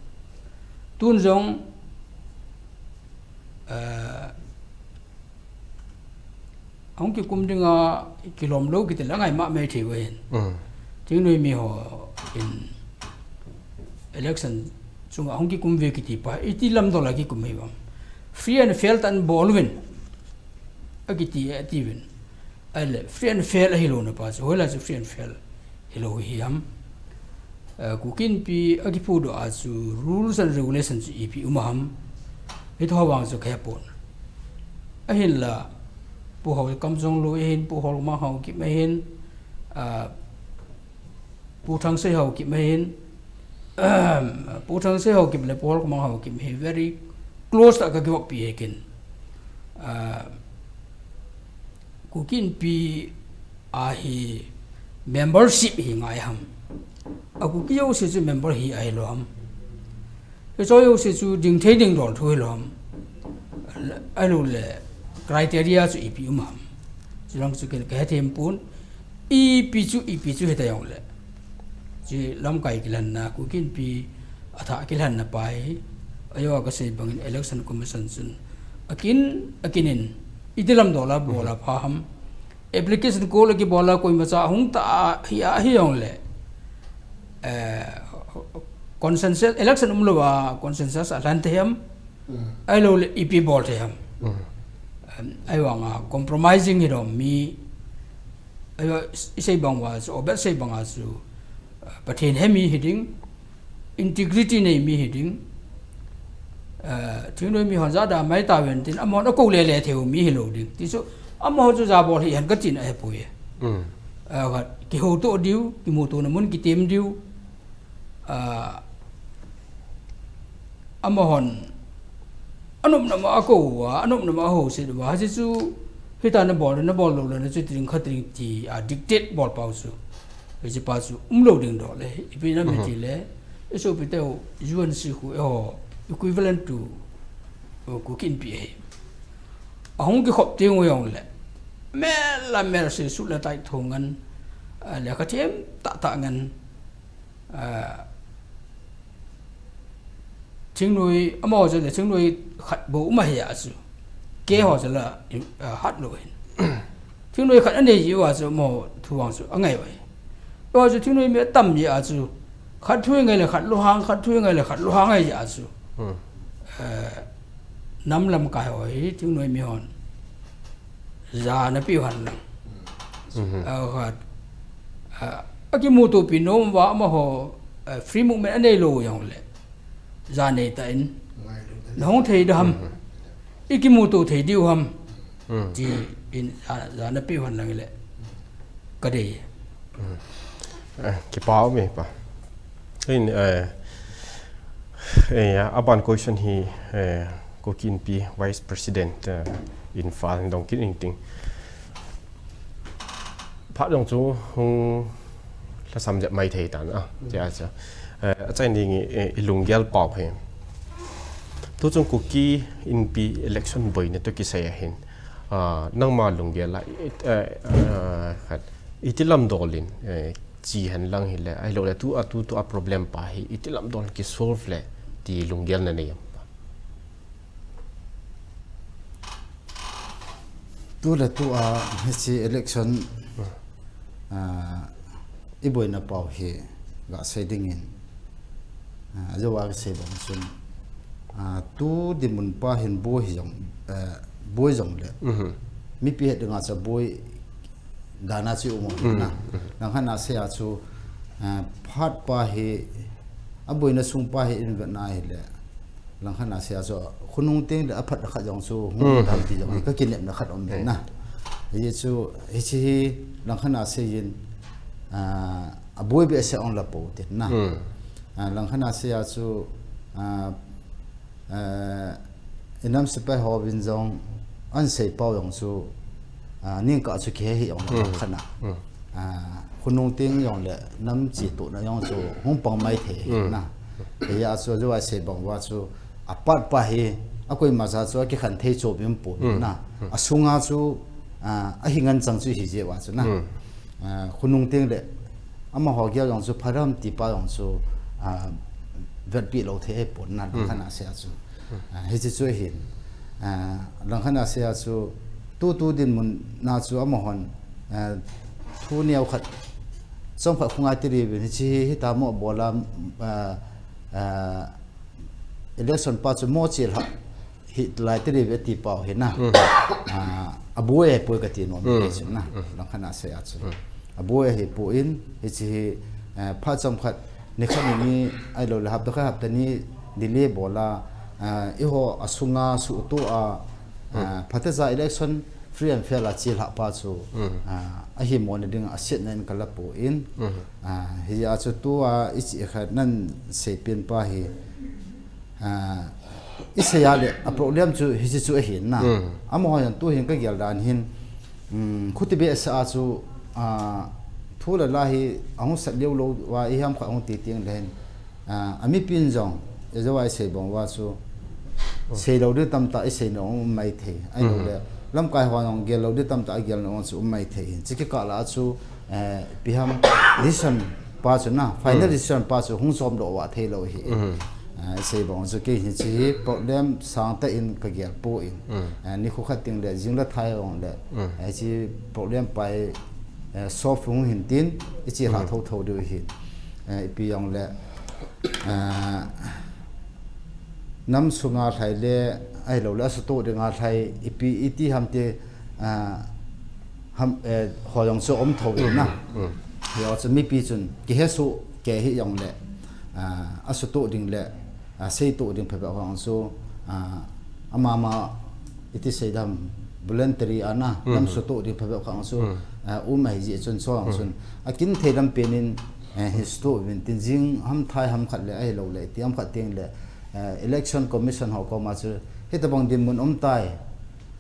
Tun jong, eh, hung kikum dinga kilom lou kiti le angai mama thei uve hin. Thingnoi mi ho in election chunga hung kikum uve kiti pa, iti lamdol a kikum hi uvam. Free and fair tah in bol uvin. Akiti, ati uvin. Ahile, free and fair ahilouna pa chu, hoilai chu free and fair hilou hi ham. Eh, Kuki Inpi akiphudoh a chu rules and regulation chu ipi um ham. Hiche ho vang chu kahe pon. Ahinla, Pu Haokip Kamjong Lui ahin, Pu Holmang Haokip ahin, ah, Pu Thangsei Haokip ahin, Pu Thangsei Haokip le Pu Holmang Haokip hi very close tah a kakivop pi ahi ken. Ah, Kuki Inpi a hi membership hi ngai ham. A Kuki jouse chu member hi ahilou ham. Hiche jouse chu ding thei ding dol thu hilou ham. Ahilouleh criteria chu ipi um ham. Chulang chu ken kahe them pon. Ipi chu, ipi chu hita jongle. Hiche lamkai kilhenna, Kuki Inpi a thah kilhenna pa hi, ajo a kasei bangin Election Commission chun akin, akin in, iti lamdol a bol a pha ham. Application call akibol a koimacha hung ta a hi, ahi jongle, eh, consensus, election umlou a consensus a lhen thei ham. Ahilouleh ipi bol thei ham. Em, ahivanga compromising hi dom mi, ahiva, isei bang uva chu, Obed sei banga chu, eh, Pathen he mi hiding, integrity nei mi hiding, eh, thingnoi mi hon jada mai tauvin tin, amahon akou lele thei u mi hilou ding. Ti chu, amaho chu jabol hihen katin ahepoi. Eh, kihoutoh diu, kimutona mun kitem diu, ah, amahon, anopna ma akou uva, anopna ma ahouset uva, hiche chu, hita nabol, nabol lou le, nachu ti ding, kha ti ding ti a dictate bol pau chu. Hiche pa chu, umlou ding dol e, ipi jeh ham itile, isopi teu, U N C khu, eiho, equivalent to, uh, Kuki Inpi ahi. Ahung kikhop teng u jongle, mel a mel se suit le tie thu ngen, ah, lekha them tah tah ngen, ah, thingnoi, amaho jong le thingnoi khat bou um ahi a chu. Keiho jong le, ah, hat lou hin. Thingnoi khat anei ji uva chu amaho thu vang chu angai uve. Amaho chu thingnoi mi atam ji a chu. Khat thu ngai le khat lunghang, khat thu ngai le khat lunghang ahi ji a chu. Eh, nam lamkai ho hi thingnoi mi hon. Jana pe u hen lang. A khat, ah, akimutopi nom uva amaho, eh, free movement anei lou jongle. Ja nei tah in. Nahung thei da ham. Ikimuto thei diu ham. Ti in, ah, jana pe u hen lang le. Kadei. Eh, kipa um e pa. In, eh, eh, aban question hi, eh, Kuki Inpi Vice President, eh, Imphal dong kit inting. Phat jong chu hung lhasam jep mai thei tan a, tia chu. Eh, achaina ding, eh, ilunggel pau hi. Tuchung Kuki Inpi election boina toh kisai ahin. Ah, nangma lunggel a, eh, eh, khat, iti lamdol in, eh, che hen lang hile, ahilouleh tu a, tu, tu a problem pa hi, iti lamdol kisolve le, ti lunggel nanei am. Tu le tu a hiche election, ah, i boina pau hi ga sei dingin, ah, ajo a sei bang chun, ah, tu dinmun pa hin boi hi jong, eh, boi jong le. Mhm. Mipi het dinga chu boi dan a chu um na. Mhm. Langkhat a sei a chu, ah, phat pa hi, a boina sung pa hi in vet na hi le. Langkhat a sei a chu, khonung teng le a phat khat jong chu, hung Mm. dam ti jong, Mm. ka kinepna khat um Mm. na. Hichu, hiche hi, langkhat a sei in, ah, a boi behseh ong la pou tin na. Mm. Ah, langkhat a sei a chu, ah, ah, i nam sepai ho vin jong, an sei pau jong chu, ah, ning ka chu kihe hi ong Mm. khat na. Mm. Ah, khonung teng jong le nam chi tu na jong chu hung pang mai thei Mm. na. Hia chu jo a sei bang uva chu a phat pa hi a koima cha chu a kikhen thei chu bim pu Mm. na. Mm. A sunga chu, ah, a hi ngen chang chu hi jeh uva chu na. Mm. Ah, khonung teng le amaho gel jong chu pharam ti pa jong chu, ah, vetpi lou thei pon na Mm. langkhat a sei a chu. Ah, hiche chu hin, ah, langkhat a sei a chu, tu tu dinmun a chu amahon, ah, thu neo khat, chomkhat khongai ti diuvin, hiche hi, hita mo bol a, ah, ah, election pa chu mo chel ha, hi lai ti diu ve ti pau hi na. Mm. Ah, a boi a hi poi ka ti nom Mm. kei chu na. Mm. Langkhat a sei a chu. Mm. A boi a hi pon, hiche hi, ah, phat chomkhat, Nikhat ni ni, ahilou le hapta khat hapta ni delay bol a, ah, eiho a sunga suhtoh a, Mm. ah, phatecha election free and fair a chelhah pa chu, Mm. ah, ahi mona ding a setna in ka la pon, Mm. ah, hia chu tua i chi khat nan sei pen pa hi, ah, i sei a le a problem chu hiche chu ahi na. Mm. Amaho jong tu hin ka gel dan hin, um, khuti behseh a chu, ah, thu le la hi ahung sat leo lou uva i ham khat ahung ti teng le hin, ah, a mipin jong, ejeh uva i sei bang uva chu, Mm. sei lou ding tamtah i sei na um mai thei. Ahilou Mm. le, lamkai ho jong gel lou ding tamtah a gel na um chu um mai thei hin. Hiche kikah la a chu, eh, ipi ham decision pa chu na, final Mm. decision pa chu hung chom doh uva thei lou hi. Mm. Ah, i sei bang chu kei hiche hi problem sang tah in ka gel pon. Mm. Ah, nikho khat teng le jing le thai ong le. Mm. Ah, hiche problem pa hi, eh, solve hung hin tin, i chelhah Mm. thotho diu hin. Ah, ipi ong le, ah, nam sunga lhai le, ahilou le, a suhtoh dinga lhai, ipi, iti ham ti, ah, ham, eh, ho jong chu um tho in na. Mm. Hia chu mipi chun kihe soh kei hi jong le, ah, a suhtoh ding le, ah, seitoh ding phabep ho jong chu, ah, ama ma iti sei dam voluntary a na, Mm. nam suhtoh ding phabep ho jong chu, Mm. ah, um ahi jeh chun chu jong Mm. chun. A kin thei lam pen in, eh, hi suhtoh uvin tin jing ham thai ham khat le ahilou le, iti ham khat teng le, eh, Election Commission ho koma chu, hitabang dinmun um tai.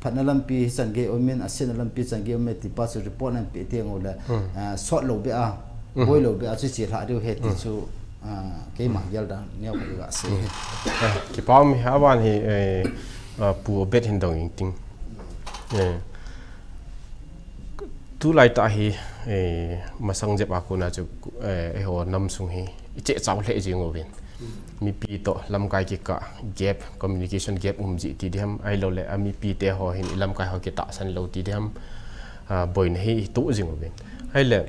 Phatna lampi hichan gei um in, a setna lampi chan gei um e ti pa chu report nan pe teng u le, Hmm. ah, sot lou beh a, Hmm. boi lou beh a chu chelhah diu ahi ti Hmm. chu, ah, keima Hmm. gel dan neo khat ka sei Hmm. e. Eh, kipa um e, aban hi, eh, ah, Pu Obed hin dong ing ting. Eh, tulai tah hi, eh, masang jep a kona chu, eh, eiho nam sung hi i cheh chau lheh jing uvin. Mipi toh lamkai kikah gap, communication gap um ji ti diham, ahilou le, a mipi te ho hin i lamkai ho kitahsan lou ti diham, ah, boina hi i toh jing uvin. Ahile,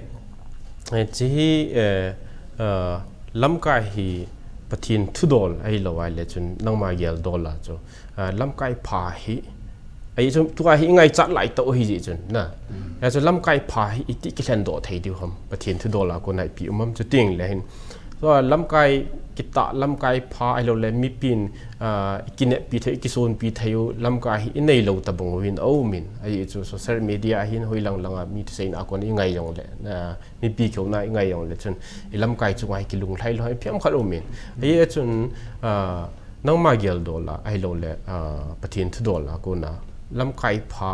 eh, hiche hi, eh, ah, lamkai hi Pathen thudol ahilou ahile chun nangma gel dol a chu, ah, lamkai pha hi, ahi chu tua hi i ngaichat lai tah u ahi jeh chun, na. Mm. Hia chu lamkai pha hi iti kilhen doh thei diu ham, Pathen thudol a kona ipi um ham chu ti le hin. Tua lamkai kitah, lamkai pha ahilou le, mipin, ah, i kineppi thei, i kisonpi thei u, lamkai hi i neilou tabang uvin a um in. Ahi chu social media a hin hoilang langa mi thuseina a kona i ngai jong le, ah, mipi kihona i ngai jong le chun, i lamkai chunga hi kilunglhai lou, ipi ham khat um in. Ahi chun, ah, nangma gel dol a, ahilou le, ah, Pathen thudol a kona, lamkai pha,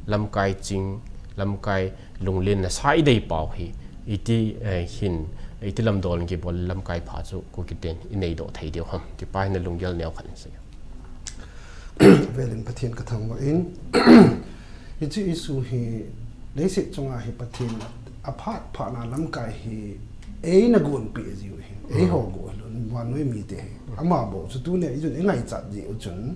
lamkai ching, lamkai lunglen nasa i dei pau hi, iti, eh, hin, iti lamdol in kibol lamkai pha chu Kuki ten i nei doh thei diu ham. Ti pa hin na lunggel neo khat in sei. Velin Pathen ka thangvah in. Hiche issue hi, leiset chunga hi Pathen a phat phat na lamkai hi eina gonpeh jiu hi. Eiho Hmm. go lou, vannoi mite hi. Ama bou chu tunia i chun i ngaichat jiu chun,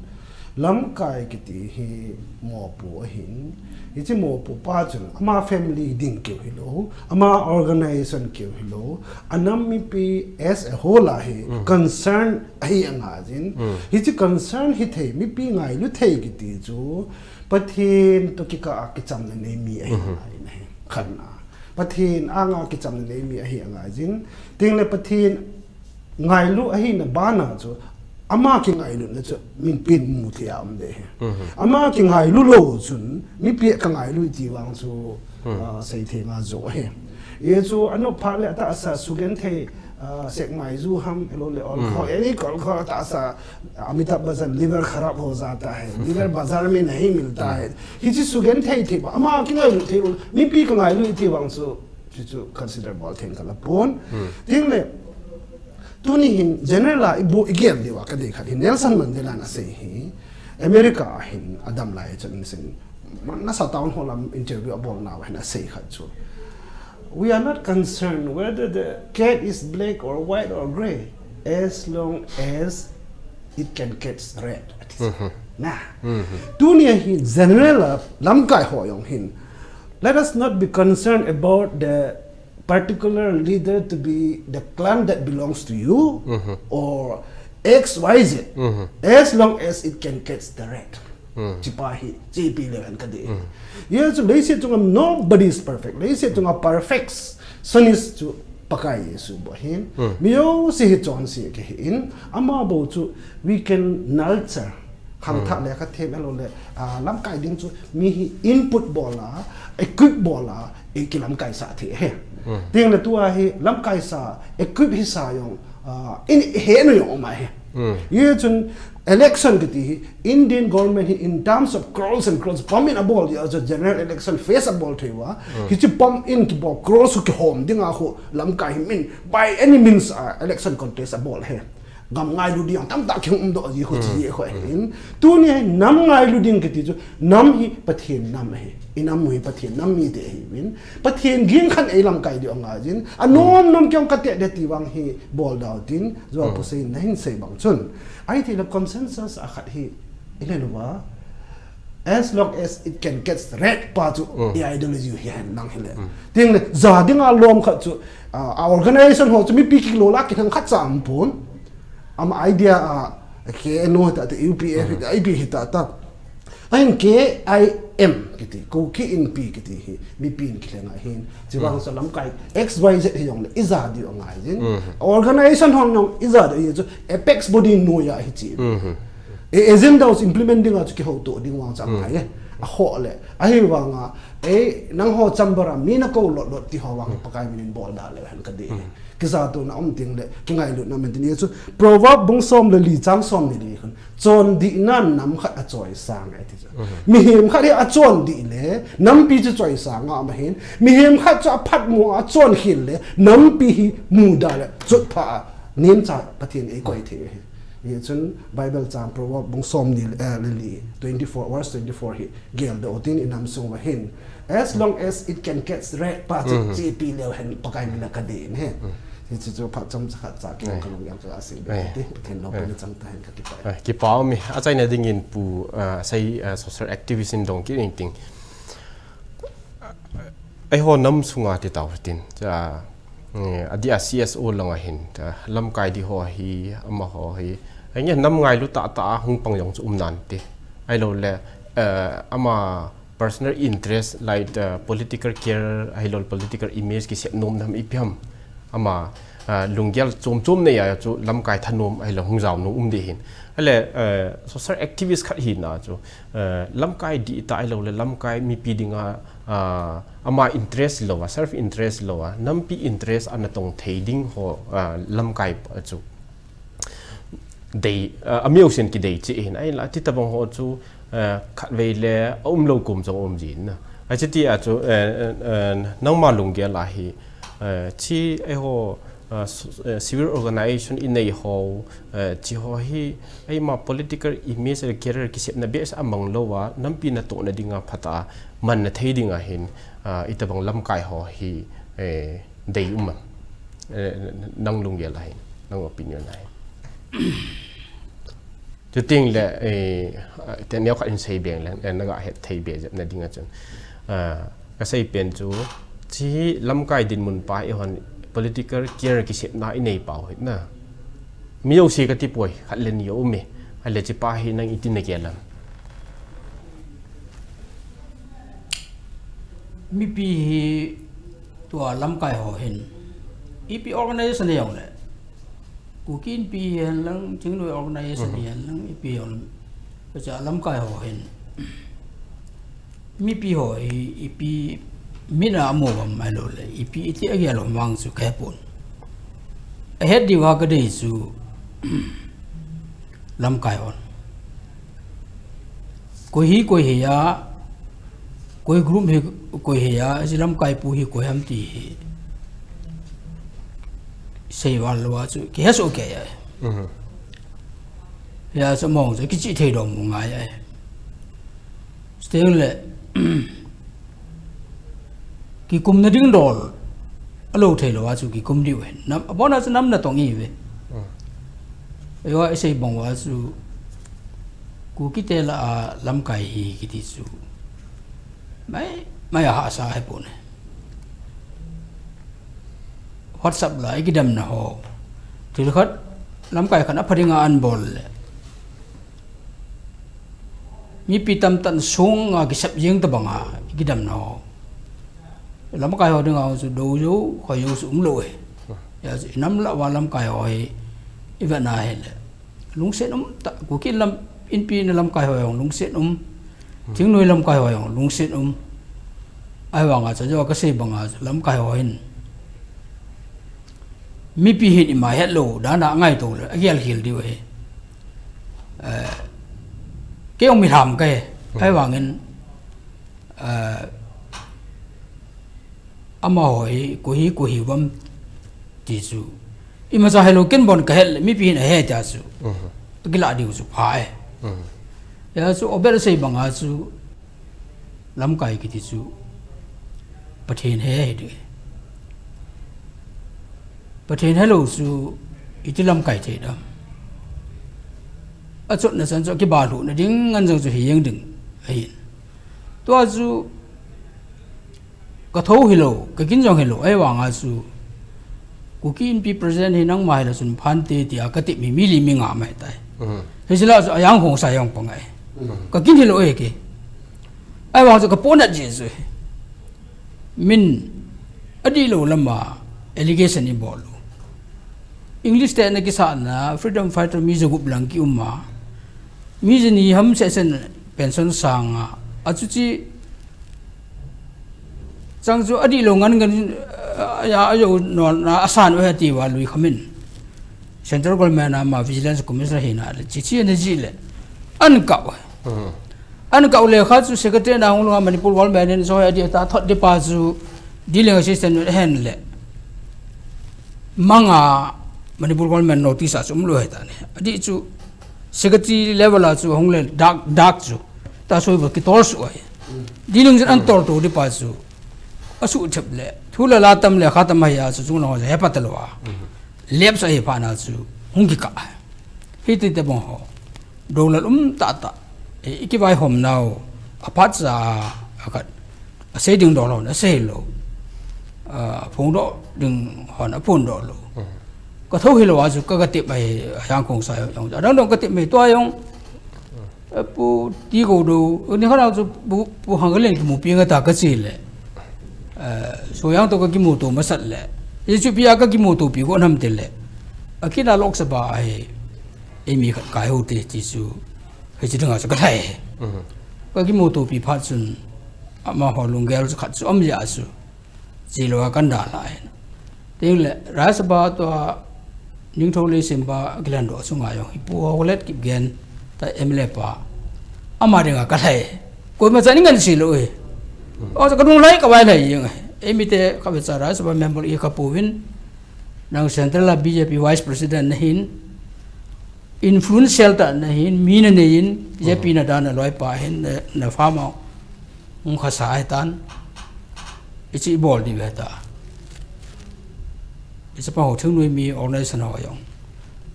Lamkai kiti hi mopo ahin, hiche mopo pa chun ama family ding keu hilou, ama organization keu hilou, anam mipi as a whole a hi concern ahi angaijin. Hiche concern hithei, mipi ngailu thei kiti chu Pathen toh kikah a kichamna nei mi ahi angaijin ahi. Khatna, Pathen anga kichamna nei mi ahi angaijin. Tengle Pathen ngailu ahina bana chu, ama kingailutna chu min pen mu thei a um ding ahi. Ama kingailu lou chun, mipi kangailu iti vang chu, ah, seithei nga jo ahi. Hichu anop phat le atahsa sugenthei, ah, sekmai ju ham, ahilou le alcohol, any alcohol atahsa, Amitabh Bachchan liver kharab ho jata hai, liver bazaar mein nahi milta hai. Hiche sugenthei thei pa, ama kingailu thei lou, mipi kangailu iti vang chu, chu chu consider bol thei kala pon. Tengle, tuni hin general a ibu igel diu a kadei khat hi Nelson Mandela in asei hi, America a hin adam lai chun sin, Manassa Town Hall a interview abol nau hin asei khat chu, "We are not concerned whether the cat is black or white or grey, as long as it can catch rat." Na. Tuni a hi general a lamkai ho jong hin, let us not be concerned about the particular leader to be the clan that belongs to you or X Y Z, as long as it can catch the rat. Hiche pa hi, hiche ipi leu hen kadei. Hichu leiset chunga nobody is perfect. Leiset chunga perfectionist chu Pakai Jesu bou ahin. Mi jouse hi chonse kahin, ama bou chu we can nurture. Khangthah le khathem ahilou le, ah, lamkai ding chu mi hi input bol a, equip bol a, i kilamkai sah thei ahi. Tengle tua hi lamkai sa, equip hisa jong, ah, in he nu jong um ahi. Hichun election kiti hi Indian government hi in terms of crores and crores pump in abol dia chu general election phase abol thei uva. Hiche pump in kibol crores kihom dinga khu lamkai hi min by any means, ah, election contest abol ahi. Gam ngailu ding tamtah kihung um doh ji khu chi khu ahin. Tuni hi nam ngailu ding kiti chu nam hi Pathen nam ahi. Inam u hi Pathen nam mite ahiuvin, Pathen ging khan eilamkai diu angaijin. Anom nom kei jong kate ding ti vang hi bol dau tin, Joa Pu Sein in ahin sei bang chun, ahithei le consensus a khat hi ina uva, as long as it can catch the rat pa chu, i ideology hi hen lang hile. Tengle ja dinga lom khat chu, ah, a organization ho chu mipi kilou la kinang khat cha um pon. Ama idea a, K N O hita, U P F hita, I P hita ta. Ahin K I M kiti, Kuki Inpi kiti hi, mipi in kilheng ahin. Hiche vang chu lamkai X Y Z hi jongle ija diu angaijin. Organization hon jong ija diu ahi chu apex body noiya hiche. E agenda u implement dinga chu kihouto ding vang chu angai e. Aho le. Ahivanga, e, nangho chamber a mi nakou lot lot ti ho vang hi Pakai min in bol da leu hen kadei. Kijatona um tengle, kingailutna um in tin, hichu Proverb bung som le li chang som ni le li khun, chondihnan nam khat achoisang e ati chu. Mihem khat hi achondih le, nampi chu choisang a um ahin, mihem khat chu aphatmo a achonkhel le, nampi hi muda le, chotpha a, nemcha Pathen in eikoi thei u ahi. Hichun Bible chang Proverb bung som ni le, eh, le li, twenty-four, verse twenty-four hi, geldoh u tin inam sung uva hin. As long as it can catch rat pa chu, hiche ipi leu hen Pakai mina kadei in ahi. Hiche chu phat chomcha khat cha kei kalung jal kaga sei be ti, Pathen loupina chang tahen kakipah e. Kipah um e, achaina dingin Pu, ah, sei, ah, social activist in dong kit inting. Eiho nam sunga ti tau tin, cha, eh, adeh a C S O langa hin, cha, lamkai ding ho hi, amaho hi, eh, nge nam ngailu tahtah a hung pang jong chu um nante. Ahilou le, eh, ama personal interest, like, eh, political career, ahilou le political image kisep nom nam ipi ham. Ama, ah, lunggel chom chom nei a chu lamkai thanom ahilou hung jao nom um ding ahin. Ahile, eh, social activist khat hina chu, eh, lamkai dihtah ahilou le lamkai mipi dinga, ah, ama interest lou a, self interest lou a, nampi interest ana tong thei ding ho, ah, lamkai chu dei, ah, amiu sin kidei cheh ahin. Ahile, ati tabang ho chu, eh, khatvei le aumlou kum jong um jin na. Achuti a chu, eh, eh, eh, nangma lunggel a hi, eh, chi eiho, ah, s-, eh, civil organization inei ho, eh, chi ho hi eima political image le career kisepna beh a mang lou a, nampi natohna dinga phatah a manna thei dinga hin, ah, itabang lamkai ho hi, eh, dei um am. Eh, nang lunggel a hin, nang opinion a hin. Chuting le, eh, te neo khat in sei beng le, eh, naga het thei be jep na ding a chun. Ah, ka sei pen chu, chi lamkai dinmun pa i hon political career kisepna i nei pau hi na. Mi jouse ka ti poi, khat le ni um e. A le chi pa hi nang i tin na ke lam. Mipi hi tua lamkai ho hin. Ipi organization jong le. Kuki Inpi hihen lang, Thingnoi organization hihen lang, ipi jong le. Kacha lamkai ho hin. Mipi ho hi, ipi min a mo bam mai lo le, ipi iti a gel lo mang chu ka he pon. A het diu ha ka dei chu, lamkai hon. Koi hi, koi hi a, koi group hi, koi hi a, si lamkai pu hi koi ham ti hi. Sei val lo a chu, ki he so ke a. Mhm. Ya sa mong sa kichi thei dom mu ngai ai. Steng le kikum na ding dol a lo thei lo a chu kikum diu hen. Nam a bona chu nam na tong i ve. Ei wa sei bong wa chu Kuki te la a lamkai hi kiti chu. Mai mai a ha sa he pon. WhatsApp la i kidam na ho. Thil khat lamkai khat a phading a an bol le. Mipi tamtah sung a kisap jing ta banga i kidam na ho. Lamkai ho ding a ho chu do jo, khoi jo chu um lo e. Ya chu i nam la wa lamkai ho hi i va na he le. Lungset um ta, Kuki lam Inpi na lamkai ho jong lungset um. Thingnoi lamkai ho jong lungset um. Ai vang a cha jo ka sei bang a lamkai ho hin. Mipi hin ima het lo, dan a ngai to le, a gel khel diu he. Eh, ke ong mi ham ka he. Ai vang in, eh, ama ho hi, ko hi, ko hi vam ti chu. Ima cha he lo ken bon ka het le, mipi hin a he ta chu. Ki la diu chu pha e. Ya chu, obel sei bang a chu, lamkai kiti chu Pathen he hi de. Pathen he lo chu iti lamkai thei dam. A chot na chan chu kiba hlu na ding ngan jong chu hi jeng ding ahin. Tua chu ka tho hi lo, ka kin jong hi lo, ai vang a chu Kuki Inpi president hi nangma hi la chun phan te tia ka ti mi mi li mi nga mai tai. Hi sila chu a yang hong sa yang pa ngai. Ka kin hi lo e ke. Ai vang chu ka ponat je chu. Min a di lo lama allegation i bol lo. English te na kisa na freedom fighter mi jagup lang ki um a. Mi jani ham se sen pension sang a. A chu chi Chang chu a di lo ngan ngan, eh, ya, a yo no na a san o he ti va lui khamin. Central government a ma vigilance commissioner hi na le, chi chi na ji le. An kau. An kau le kha chu secretary na hung lo Manipur government in so he di ta thot di pa chu di le assistant hen le. Manga Manipur government notice a chu um lo he ta ne. A di chu secretary level a chu hung le dak, dak chu. Ta soi ba ki tol su ai. Di nung jin an tol to di pa su. A su thep le. Thu la la tam le kha tam ai a su chung la he pa ta lo a. Lep sa he pa na su. Hung ki ka. Hi ti te bong ho. Do la um ta ta. E, i ki vai hom nau. A pat sa a khat. A sei ding do lo, a sei lo. A phung do ding hon a phung do lo. Ka tho hi lo a su ka ka tip mai a yang kong sa yong. A dang dong ka tip mai to yong. Pu ti ko do, ni kha chu pu, pu hang ka leng ki mu pi nga ta ka chi le. Eh, so yang to ka ki mu to ma sat le. Ye chu pi a ka ki mu to pi ko nam te le. A ki na lok sa ba ai. E mi khat kai ho te ti chu. He chi dang a chu ka thai. Ka ki mu to pi pha chun. Ama ho lung gel chu khat chu om ya chu. Chi lo a kan da la hin. Ting le, Rajya Sabha to a Ningthou Leishemba Gilan do chunga jong hi Pu Holet Kipgen ta M L A pa. Ama dinga ka lai. Koima cha ni ngan si lo e. O cha ka dung lai ka vai lai jeng. E mi te ka ve cha Rajya Sabha member i ka pu vin. Nang Central a B J P Vice President na hin. Influential ta na hin, mi na nei in, J P na dan a loi pa hin, na, na fa ma. Hung kha sa ai tan. I chi bol di ve ta. I chi pa ho thung nui mi organization ho yong.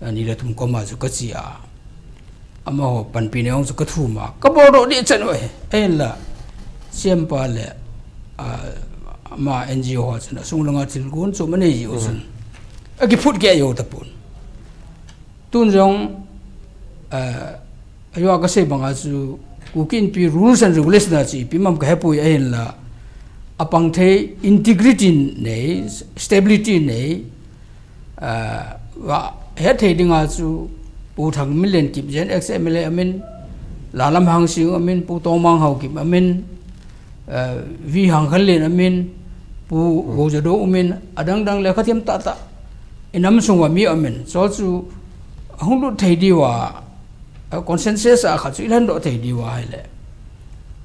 Ani le tum ko ma chu ka chi a. amaho panpi nei jong chu ka thum a, ka boldoh deh chan uve. Ahinla, C M pa le, ah, ama N G O ho chun, asung langa thil gon chu ama nei ji u chun. A kiphut kei jou tapon. Tun jong, ah, ajo a ka sei banga chu, Kuki Inpi rules and regulation a chu ipi ham ka hepoi ahinla, apang thei integrity nei, stability nei, ah, va het thei dinga chu Pu Thangminlen Kipgen, ex M L A amin, Lalam Hangsing amin, Pu Tongmang Haokip amin, ah, V Hangkhanlen amin, Pu Gojado amin, adang dang le khathem tah tah. Inam sunga mi amin. Chu chu ahung lut thei diu a, ah, consensus a khat chu i lhendoh thei diu ahile.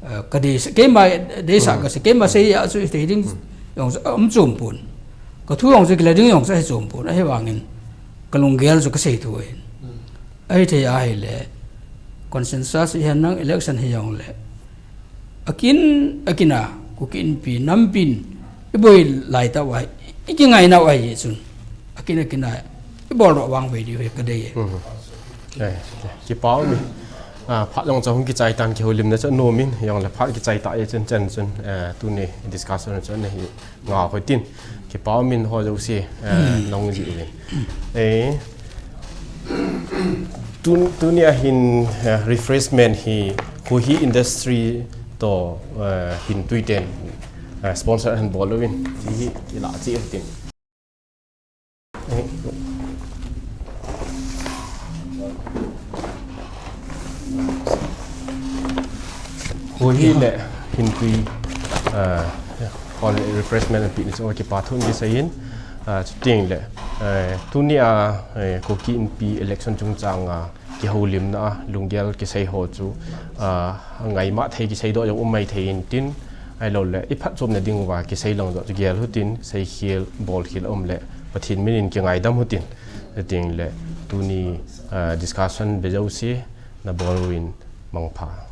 Ah, ka deisah, keima deisah ka sei, keima sei a chu thei ding jong chu um chom pon. Ka thu jong chu kila ding jong chu ahi chom pon. Ahivangin ka lunggel chu ka sei thu ahin. Ahithei ahile, consensus ihen lang election hijongle, akin, akin a, Kuki Inpi, nampin, i boi lai tauva, i kingai nau ahi chun. Akin, akin a, i boldoh vangvei diu hi ka dei e. Mhm. Eh, kipa um e. Ah, phat jong chu hung kichai tan kihoulimna chu anom in, jongle phat kichai ta e chun chen chun, eh, tuni discussion chu ana hi ngah u hitin, kipa um in ho jouse, eh, nahung ji uvin. Eh, tun-, tunia hin, eh, refreshment hi Khohi Industry toh, eh, Hintui ten, eh, sponsor ahin bol uvin. Hihi ilah cheh u hitin. Khohi le Hintui, ah, hon refreshment anpeh na chu kipa thu kisei in, ah, chuteng le, eh, tunia, eh, Kuki Inpi election chungchanga kihoulimna a lunggel kisei ho chu, ah, ngaima thei kiseidoh jong um maithei intin, ahilouleh i phatchomna diuva kisei lang joh chu gel u hitin, seikhel, bolkhel aum le, Pathen min in kingaidam u hitin, chuteng le, tuni, ah, discussion ve jouse, nabol uvin mangpha.